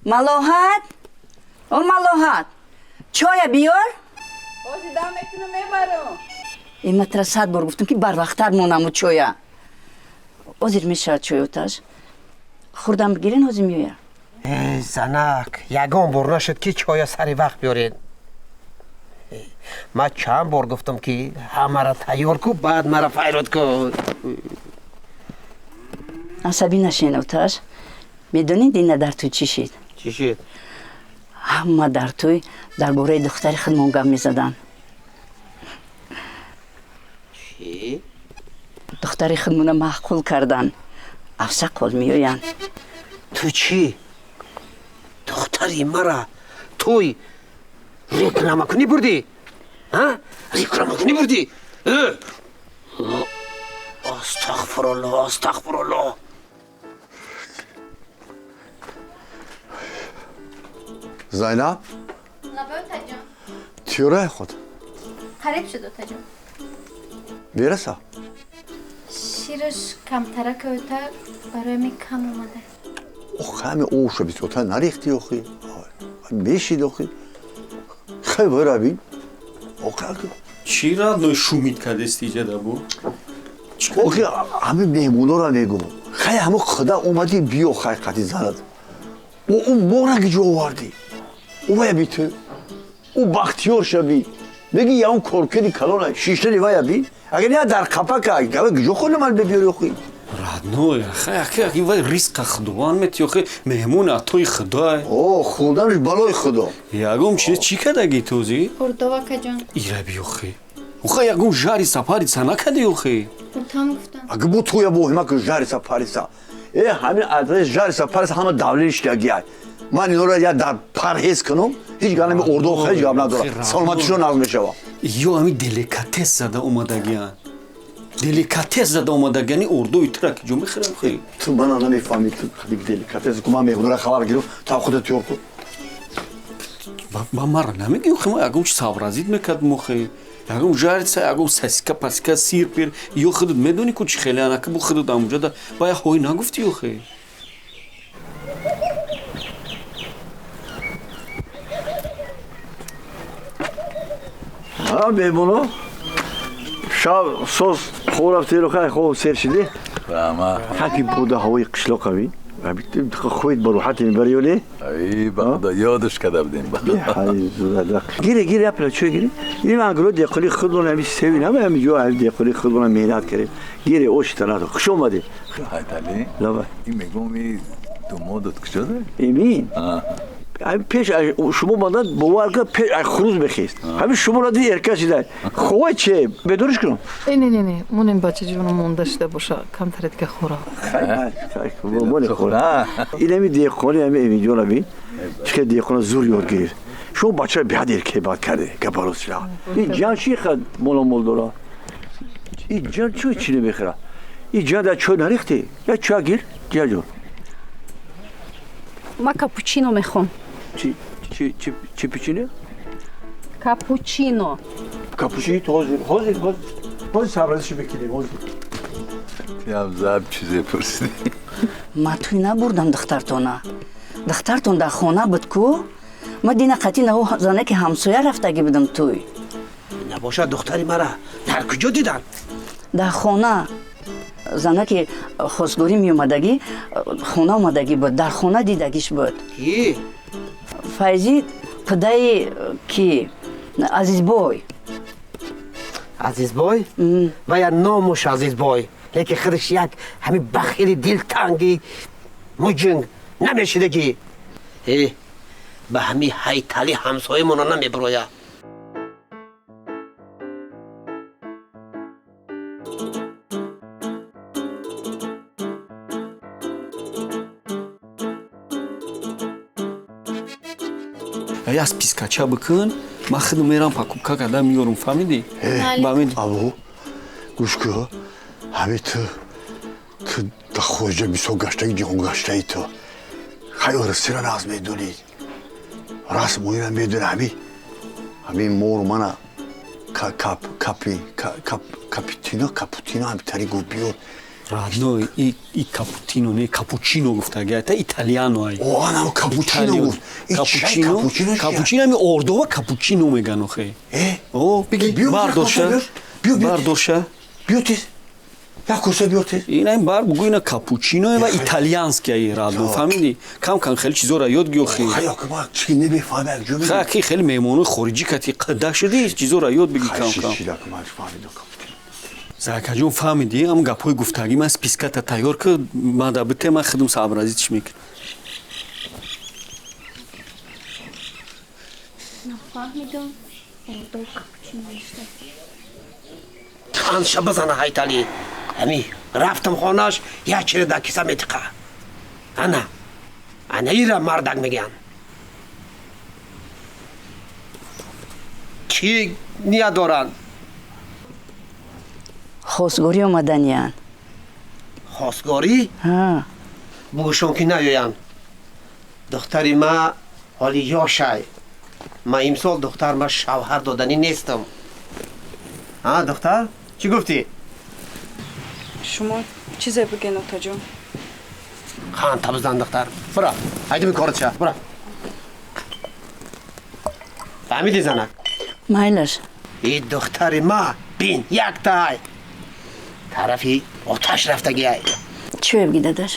Малоҳат? О Малоҳат, чоя биёр? Ҳозир дам мекунам, мебарам. Э, ман тра 100 бор гуфтам ки барвақттар монаму чоя. Ҳозир мешавад чой, Оташ. Хӯрдам бигирен, ҳозир меояд. Занак, ягон бор нашуд ки чоя сари вақт биёред. Ман чанд бор гуфтам ки ҳамаро тайёр ку, баъд маро файрод кун. Асабӣ нашен, Оташ. Медонед ина дар тӯй чӣ шид? Чӣ шид? Ҳама дар тӯй дар бораи духтари худмон гап мезаданд. Чӣ? Духтари худмона маъқул карданд. Афса қол меоянд. Ту чӣ? Духтари мара туй рекламакунӣ бурдӣ? Рекламакунӣ бурдӣ? Астағфирулло, астағфирулло. Зайнаб? Лабай, Отаҷон. Тиёраи худ? Қариб шуд, Отаҷон. Мераса? Шираш камтарак ота, барои ми кам омада. Ох, ҳами оша бисёртар нарехтӣ охи. Мешид охи. Хай бирабин. Чӣ радной шумид кардести иҷада бу? Охи, ҳами меҳмонора мегӯм. Хай ҳамо худа омадӣ биё хай қати занад. Ӯ мора гиҷо овардӣ. Ӯ вая би ту. Ӯ бахтиёр шави. Меги я он коркади калона шиштани вая би. Агар я дар қапака, гиҷо хона ман бибиёри охи. Родной, хай, вай ризқа худованд мети, охи, меҳмон атои худой. О, хӯрданаш балои худо. Ягон чиз чӣ кадаги тӯзи? Хурдова каҷон. Ира би охи. Охи, ягон жари сапарица накади охи. Хурдам гуфтам. Ага бу туя воҳима ку жари сапарица. Э, ҳамин адрес жари сапарица ҳама давлатиш дагиай. Ман инора я дар парҳез кунам, ҳеҷ гап нами ордо ҳеҷ гап надорам. Саломатишон нағз мешава. Ё ҳамин деликатес зада омадагиан. Деликатес зада омадагиани ордои тура ки ҷо мехӯрам хи. Ту мана намефаҳмӣ, ту деликатес ку ман меҳмонора хабар гирифт, та худат тиёр кун. Ба Ба мара намегӣ, охи ма ягон чи сообразить мекардем, охи. Ягон жарится, ягон сосиска, пасика, сир, пир. Ё худат медонӣ ку чи хеле анака бу худат амуҷа да ба я ҳой нагуфтӣ, охи. А меҳмоно шаб соз хоб рафтеро хай хоб сер шидӣ? Раҳмат. Ҳаки буда ҳавои қишлоқави хоҳед ба роҳате мебарӣ ё не? Ай, ба худо ёдаш карда будем. Гире, гире, апла чой гире. Ин ангро деқоли худмон ҳами севи нама ҳами ҷо ҳами деқоли худмон меҳнат кардем. Гире, ош танато. Хуш омадед. Ҳайтали? Лаба. Ин мегӯм и думодот куҷо доред? Эмин? Пеш шумо мадад бовар кар пеш ай хуруз бехест. Ҳамин шуморо ди эрка шида. Ховай че? Бедориш кунам? Э, не, не, не. Монем бачаҷону монда шуда боша. Камтаре дига хӯра. Моне хӯра. Инами деҳқони ҳами Эминҷона бин. Чӣ хел деҳқона зур ёд гирифт. Шумо бачаро беҳад эркаи бад карде. Гапарос шуда. Ин ҷан чӣ хел моломол дора? Ин ҷан чӣ чӣ намехӯра? Ин ҷан дар чой нарехтӣ? Я чой гир, ҷаҷон. Ма капучино мехоҳам. Чи печенье? Капучино. Капучино ҳозир, ҳозир, ҳозир. Ҳозир сообразишо мекунем, ҳозир. Тиам заб чизе пурсидӣ. Ма туй набурдам духтартона. Духтартон дар хона буд ку? Ма дина қатъи наҳу занаки ҳамсоя рафтагӣ будам туй. Набошад духтари мара дар куҷо дидан? Дар хона. Занаки хостгорӣ меомадагӣ, хона омадагӣ буд, дар хона дидагиш буд. Ки? Файзӣ падаи ки? Азизбой. Азизбой? Ва я номуш Азизбой. Лекин худаш як ҳамин бахили дилтанги муҷинг намешидагӣ. Э, ба ҳамин ҳайтали ҳамсоямона намебироя. Я спискача бикун, ман худам мерам покупка карда меёрам, фаҳмидӣ? Абу, гӯш кун, ҳами ту ту дар хориҷа бисёр гаштаги, ҷаҳон гаштаи ту. Хай орсира нағз медонӣ. Расм оина медонӣ ҳами ҳами мору мана кап капи кап капитино капутино ҳамитари гуфт биёр. Родной, и капутино, не капучино гуфтаги, это итальяно ай. О, ана капучино гуфт. Капучино, капучино ами ордова капучино меган охе. Э? О, биги, бардоша. Бардоша. Биё тез. Як курса биё тез. Ина бар бугу ина капучино ва итальянский ай родной, фаҳмидӣ? Кам кам хеле чизора ёд гир охе. Хай, ма чи намефаҳмам, як ҷо. Ха, ки хеле меҳмонои хориҷӣ кати қада шуди, чизора ёд бигир кам кам. Закаҷон, фаҳмидӣ, ҳам гапҳои гуфтагӣ ман списката тайёр ки мада бите, ман худам сообразитиш мекунам. Нафаҳмидам, ордо капучино мешта. Анша базана ҳайтали. Ҳами рафтам хонаш, як чире дар киса метиқа. Ана, ана ира мардак мегӯянд. Чӣ ният доранд? Хостгорӣ омаданиянд. Хостгорӣ? Бугӯшон ки наёянд. Духтари ма ҳоли ёшай. Ма имсол духтар ма шавҳар доданӣ нестам. А, духтар? Чӣ гуфтӣ? Шумо чизе бигӯен, отаҷон. Хан табзан духтар. Бура, айдими корат ша, бура. Фаҳмидӣ занак? Майлаш. И духтари ма бин яктай. Тарафи оташ рафтагиай. Чӣ бигӣ, дадаш?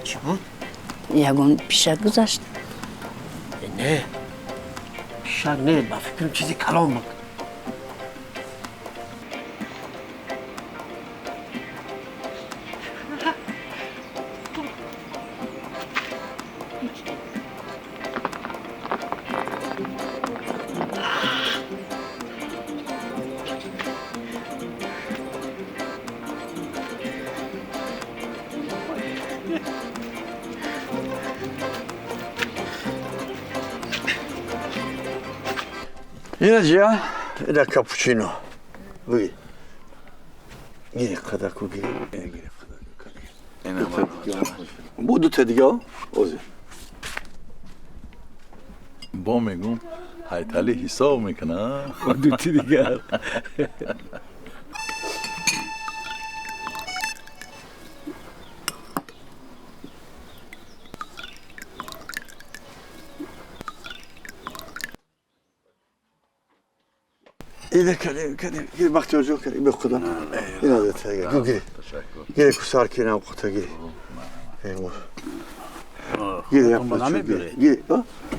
Чӣ буд? Ягон пишак гузашт? Не, пишак не, ба фикрам чизи калон буд. Ина ҷия, ина капучино. Буги. Гири қадаку гири. Гири қадаку. Бу дута дига ози. Бо мегум ҳайтали ҳисоб мекуна. Дути дигар. Ида кардем, кардем. Гири Бахтиёр ҷон кардем, ба худо. Ина дата гу гири. Гири кусар кинам хута гири. Гири як намебире. Гири.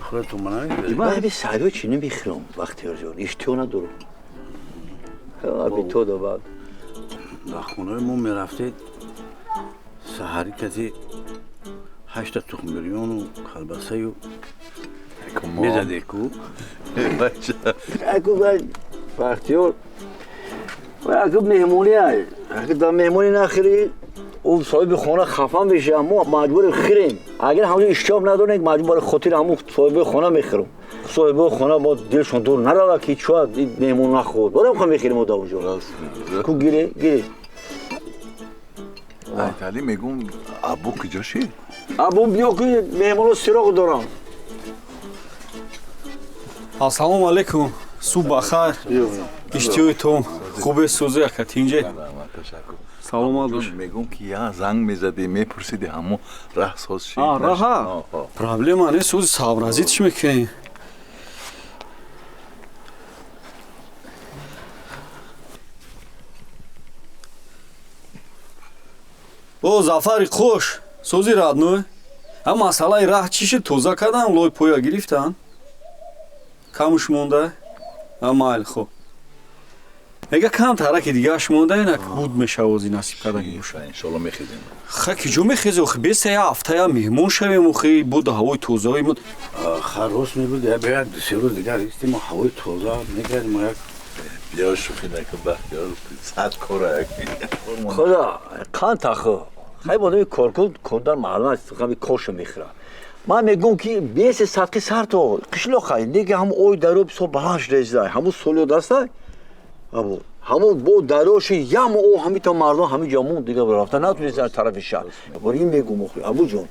Худатон ма намебире. Ма ҳами саҳриё чӣ намехӯрам, Бахтиёр ҷон. Иштиҳо надорам. Аби то да баъд. Дар хонаи мо мерафтед, саҳарӣ каси 8 тухмбирёну колбасаю мезадед ку? Аку Бахтиёр, аку меҳмонӣ ай. Аку дар меҳмонӣ нахӯрӣ, ӯ соҳиби хона хафа мешавад, мо маҷбурем хӯрем. Агар ҳамон иштиҳоб надорем, маҷбур барои хотири ҳамон соҳиби хона мехӯрем. Соҳиби хона бо дилшон дур наравад ки чояд меҳмон нахӯрд. Барои ҳам мехӯрем мо дар онҷо. Ку гире, гире. Айтали мегум абу куҷо шид? Абу биё ки меҳмоно сироғ дорам. Ассалому алайкум. Субҳ бахайр. Иштиҳои том хубе сӯзе ака тинҷе. Саломат бош. Мегум ки я занг мезадӣ, мепурсидӣ ҳамо раҳ соз шид. А, раҳа? Проблема нест, сӯзи сабразӣ чӣ мекунӣ? О, Зафари қош, сӯзи радной. А масъалаи раҳ чӣ шид? Тоза кардан, лой поя гирифтан? Камуш монда? Майли, хуб. Мега кам тараки дигааш монда, инак буд мешавози насиб кардаги боша. Иншолло мехезем. Ха ки ҷо мехезе, охи беса я ҳафта я меҳмон шавем, охи буд ҳавои тозаи муд. Ха рост мегӯд, я як ду-се рӯз дигар истем, ҳавои тоза мегардем як. Биё шӯхӣ накун, Бахтиёр, сад кора як. Худо, қанд тахо. Хай одами коркун кондар маълум аст, ҳами коршо мехӯрад. Ман мегӯм ки бесе садқи сарто қишлоқ ай, неки ҳам ой дарё бисёр баланд шуда ҳамун солиё дастай. Абу ҳамун бо дарёши ям о ҳамита мардум ҳами ҷо монд, дига рафта натунистанд тарафи шаҳр. Бор ин мегӯм охи Абуҷон.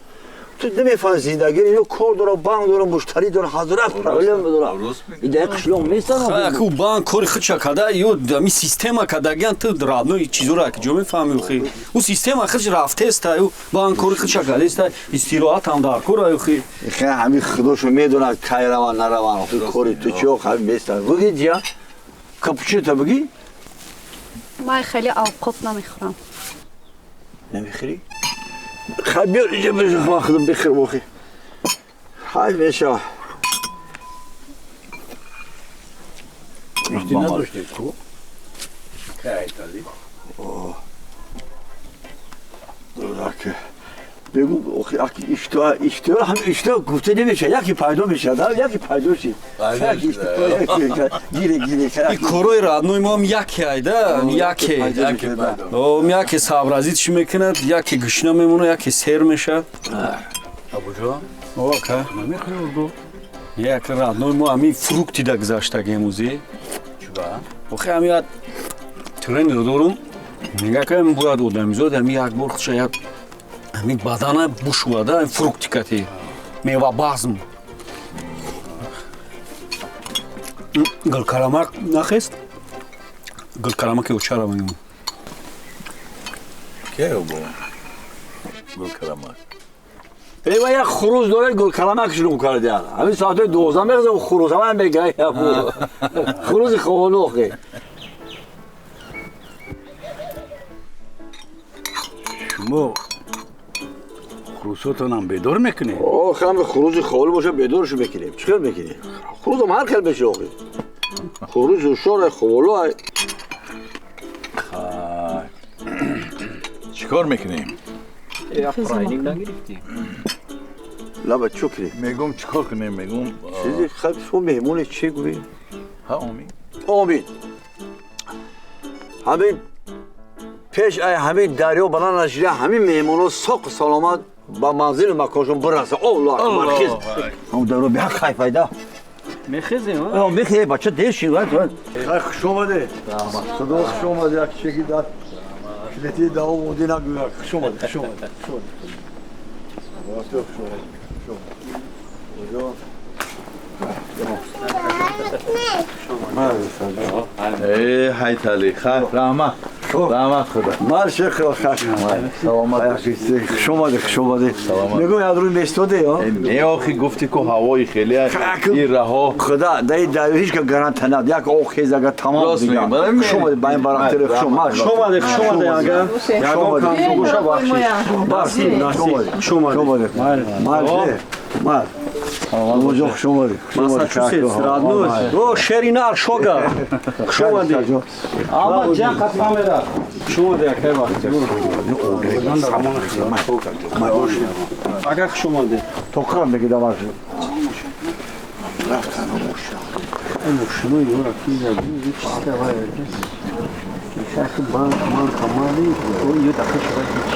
Ту намефаҳми зиндагӣ, ино кор дора, банк дора, муштарӣ дора, ҳазрат проблема дора. Ида қишлоқ нестан. Аку банк кори худша када, ё ами система кадагиан ту родной чизора ки ҷо мефаҳми охи. Ӯ система худш рафтеста, ё банк кори худша кадаста, истироҳат ҳам дар кор охи. Хе ҳами худошо медонад кай раван нараван, охи кори ту чиё ҳами бестан. Буги ҷия? Капучино буги? Ман хеле авқот намехӯрам. Намехӯрӣ? Хай биёр инҷа ман худам бихӯрам охи. Хай мешава. Ишти надоштед ку? Кай Айтали? Дораке. Бегу охи аки иштиҳо, иштиҳо ҳам иштиҳо гуфта намешавад, яке пайдо мешавад, яке пайдо шид. Гире, гире. И корои родной мо ҳам яке айда, яке. Яке сабразӣ чӣ мекунад, яке гушна мемонад, яке сер мешавад. Абуҷон? О, ака. Намехӯри урду? Як родной мо ҳами фрукти да гузаштагем ӯзи. Чуба? Охи ҳами як тренер дорум. Мега ки бояд одамизод ҳами як бор худша як ҳамин бадана бушувада фрукти кати мева базм. Гулкарамак нахест? Гулкарамаки очара мегӯм. Ке бо? Гулкарамак. Эй, ва як хуруз дорад, гулкарамак шурӯъ кардиан. Ҳамин соатҳои 12 мехезам хуруз, ҳама мегӯяд хурузи ховолу охи. Шумо хурусотонам бедор мекунед? Ох, ҳам хурузи ховолу боша бедоршу мекунем. Чӣ хел мекунем? Хурузам ҳар хел меша охи. Хуруз ҳушёр, ховолу ай. Чӣ кор мекунем? Нагирифтӣ? Лаба чӣ кунем? Мегӯм чӣ кор кунем, мегӯм. Чизи хаб шумо меҳмоне чӣ гӯед? Ҳа, омин. Омин. Ҳамин пеш ай ҳамин дарё баланд нашида, ҳамин меҳмоно соқ саломат ба манзили маконшон бирасанд. Аллоҳ акбар, хез. Ҳамон дарё беҳақ хайф айда. Мехезем, а? Мехе, бача дер шид. Хай хуш омадед. Худо хуш омадед, як чеки дар. Шилети дао моди нагӯяк. Хуш омадед, хуш омадед. Хуш омадед. Хуш омадед. Хуш омадед. Эй, Ҳайтали, хай, раҳмат. Раҳмат худо. Мар шех саломат. Хуш омадед, хуш омадед. Мегӯм як рӯз местоде, ё? Не, охи гуфти ку ҳавои хеле ин раҳо. Худо, дай дай ҳеҷ ка гаранта над. Як охез агар тамом дига. Хуш омадед, ба ин барахтер хуш омад. Хуш омадед, хуш омадед ага. Ягон камшо боша бахшиш. Насиб, насиб. Хуш омадед. Мар, мар. Аллоҳ хуш омадед. Массачусетс, родной. О, шеринар, шога. Хуш омадед. Ама ҷан қатма мера. Хуш омадед, акай вақт. Ага, хуш омадед. Тоқам мегида ваш. Рафтан мошин. Мошинои ёра ки чиста вай. Кишак банк ман камали, о ё дақа шава ҳеч.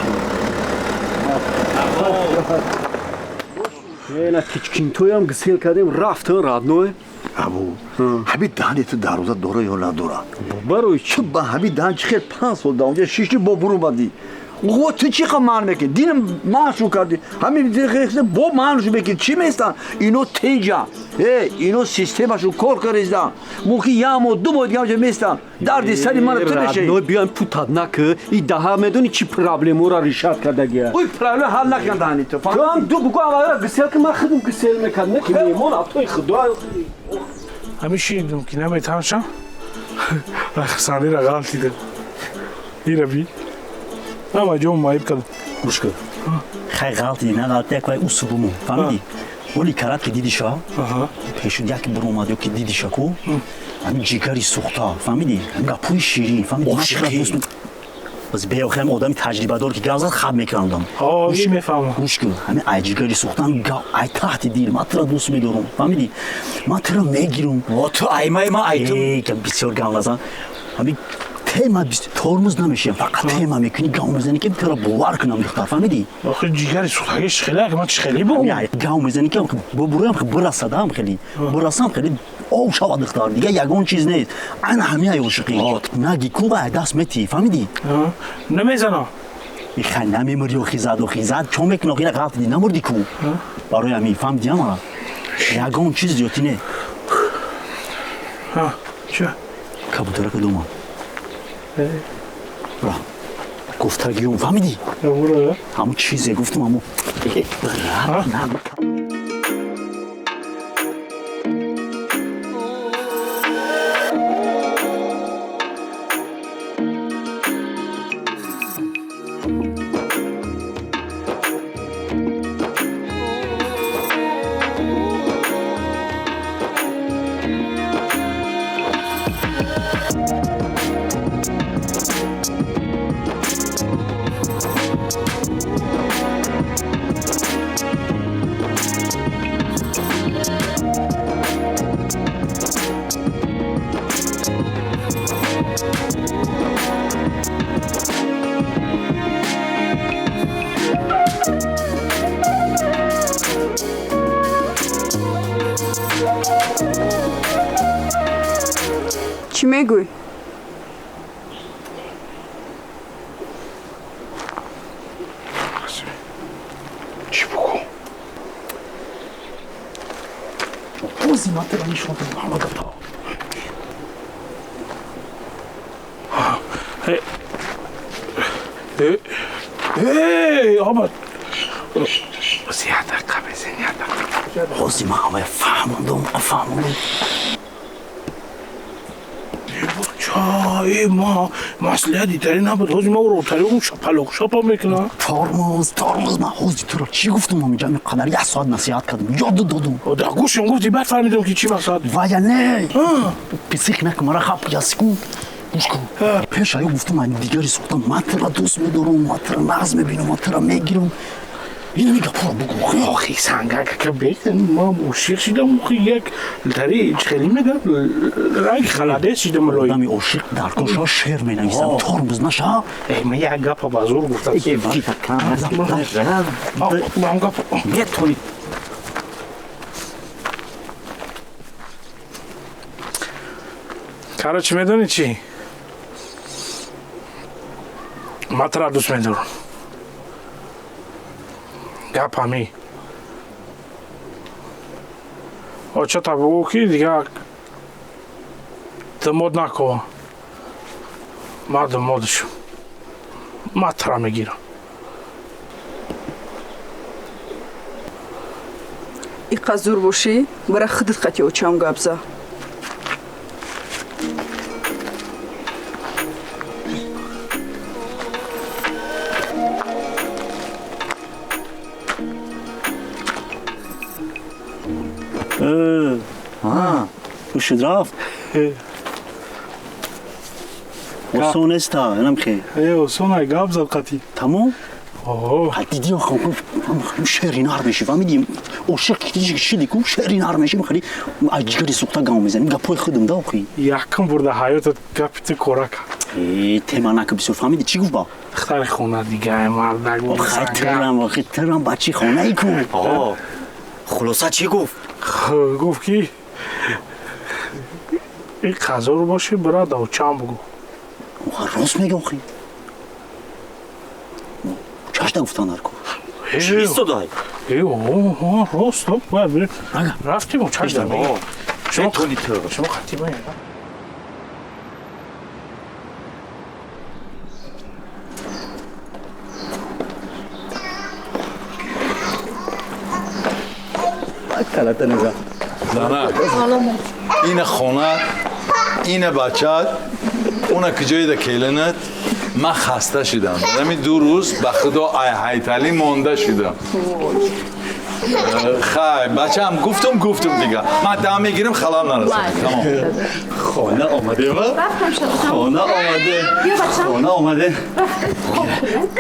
Ена кичкинтоям гисел кардем, рафтан родной. Абу, ҳами даҳани ту дарвоза дора ё надора? Барои чӣ ба ҳами даҳан чӣ хел 5 сол дар онҷа шишти бо бурумадӣ? О, ту чӣ қа маън мекунӣ? Динам маъншу кардӣ. Ҳами бо маъншу мекунӣ. Чӣ местан? Ино тинҷа. Э, ино системашу кор кариздан. Мумкин як моҳ, 2 моҳ дига онҷа местан. Дарди сари мана ту мешавӣ. Родной, биёем путат накӣ. И даҳа медонӣ чӣ проблемора решат кардагия? Ой, проблема ҳал накард даҳани ту. Ту ҳам ду бугӯ аввалра гисел ки ман худам гисел мекардам. Не ки меҳмон атои худо. Ҳамин шунидам ки наметавоншам. Рахсанира ғалтидам. Ира би. Ама ҷо маиб кардам. Гӯш кун. Хай ғалтидӣ, на ғалтидӣ, як вай усулуму. Фаҳмидӣ? Оли карат ки дидиша, пешу як буромад ё ки дидиша ку, ҳамин ҷигари сӯхта, фаҳмидӣ? Ҳамин гапҳои ширин, фаҳмидӣ? Ошиқӣ. Боз беохирам одами таҷрибадор ки гап зад хаб мекунам одам. Ҳо, мефаҳмам. Гӯш кун, ҳамин ай ҷигари сӯхта, ҳамин гап ай таҳти дил, ман туро дӯст медорам, фаҳмидӣ? Ман туро мегирам. О, ту аймай, ман ай ту. Эй, бисёр гап назан. Ҳамин тема тормоз намешавам, фақат тема мекунӣ, гав мезанӣ ки туро бовар кунам, духтар, фаҳмидӣ? Охи ҷигари сӯхтагиш хеле, ман чӣ хеле бу? Гав мезанӣ ки бубурам, бирасадам хеле, бирасам хеле, ов шавад духтар, дига ягон чиз нест. Ана ҳамин ай ошиқӣ. Наги ку ба даст метӣ, фаҳмидӣ? Намезанам. Ихай намемурӣ, охи зад, охи зад, чо мекунӣ, охи ғалтидӣ, намурдӣ ку? Барои ҳамин фаҳмидӣ ама? Ягон чиз зиёдтӣ не. Чӣ? Кабутара кадома? Гуфтагиюм, фаҳмидӣ? Ҳамун чизе гуфтум, ҳамун. Чӣ мегӯй? Чӣ бугӯ? Бози ман туро нишон додам ҳама гапҳо. Эй, оба. Бози як дақиқа безин, як дақиқа. Бози ман ҳамая фаҳмондум, фаҳмондум. Эй, ма маслиҳат итари набуд. Ҳозир ма ӯро тари он шапалоқ шапа мекунам. Тормоз, тормоз, ман ҳозир туро чӣ гуфтум? Ҳаминҷа ҳамин қадар як соат насиҳат кардам, ёд додум. Дар гӯшам гуфти, баъд фаҳмидам ки чӣ мақсад. Вая не, писих накун, мара хап ясикун. Гӯш кун, пеш аю гуфтум, ай дигари сӯхта, ман туро дӯст медорам, ман туро нағз мебинам, ман туро мегирам. Ина гапҳоро бугӯ. Охи сангак ка бетен, ман ошиқ шидам, охи як тари хеле мегап, ранг халадес шидам лой. Одами ошиқ дар коша шеър менависам, тормоз наша. Эй, ман як гапа ба зур гуфтам. Ман гап метавонӣ. Короче, медонӣ чӣ? Ман тура дӯст медорам. Гап ҳамин. Очата бугӯ, ки дигар димод накова. Ман димодашам. Ман тура мегирам. Иқа зур бошӣ, бара худат қати очам гап за. Ушид рафт. Осон неста, инам хе. Осон ай, гап зад қатӣ. Тамом? Диди шеъри нар меши, фаҳмиди? Ошиқ шиди ку шеъри нар меши, хеле аз ҷигари сӯхта гам мезанем. Гапҳои худам да охи. Якум бурда ҳаётат гапи ту кора кард. Тема нака бисёр, фаҳмиди? Чӣ гуфт ба? Духтари хона дига мардак. Охи охи тирам бачи хонаи ку. Хулоса чӣ гуфт? Гуфт ки ин қазор боши, бира давчам бугӯ. Рост мега охи. Чашта гуфтан дар кор. Чӣ истодай? Рост, бояд бирем. Рафтим, чашта мега. Шумо шумо қатӣ бояд. Зана, ина хона, ина бачат, уна куҷоида келинат. Ман хаста шудам. Ҳамин 2 рӯз ба худо ай ҳайталӣ монда шудам. Хай, бачаам, гуфтум дига. Ман дам мегирам, халал нарасад. Тамом. Хона омаде ва? Хона омаде. Хона омаде.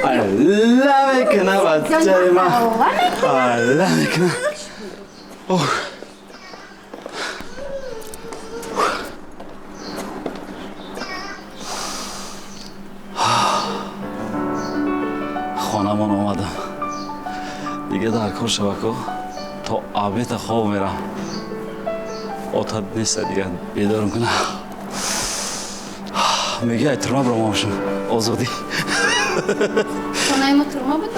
Алла мекуна бачаи ман. Алла мекуна. Ох. Хонамон омадам. Дига дар кор шавако то абета хоб мерам. Отат неста дига бедорам куна. Меги ай турма биромамшум. Озодӣ. Хонаи мо турма буд?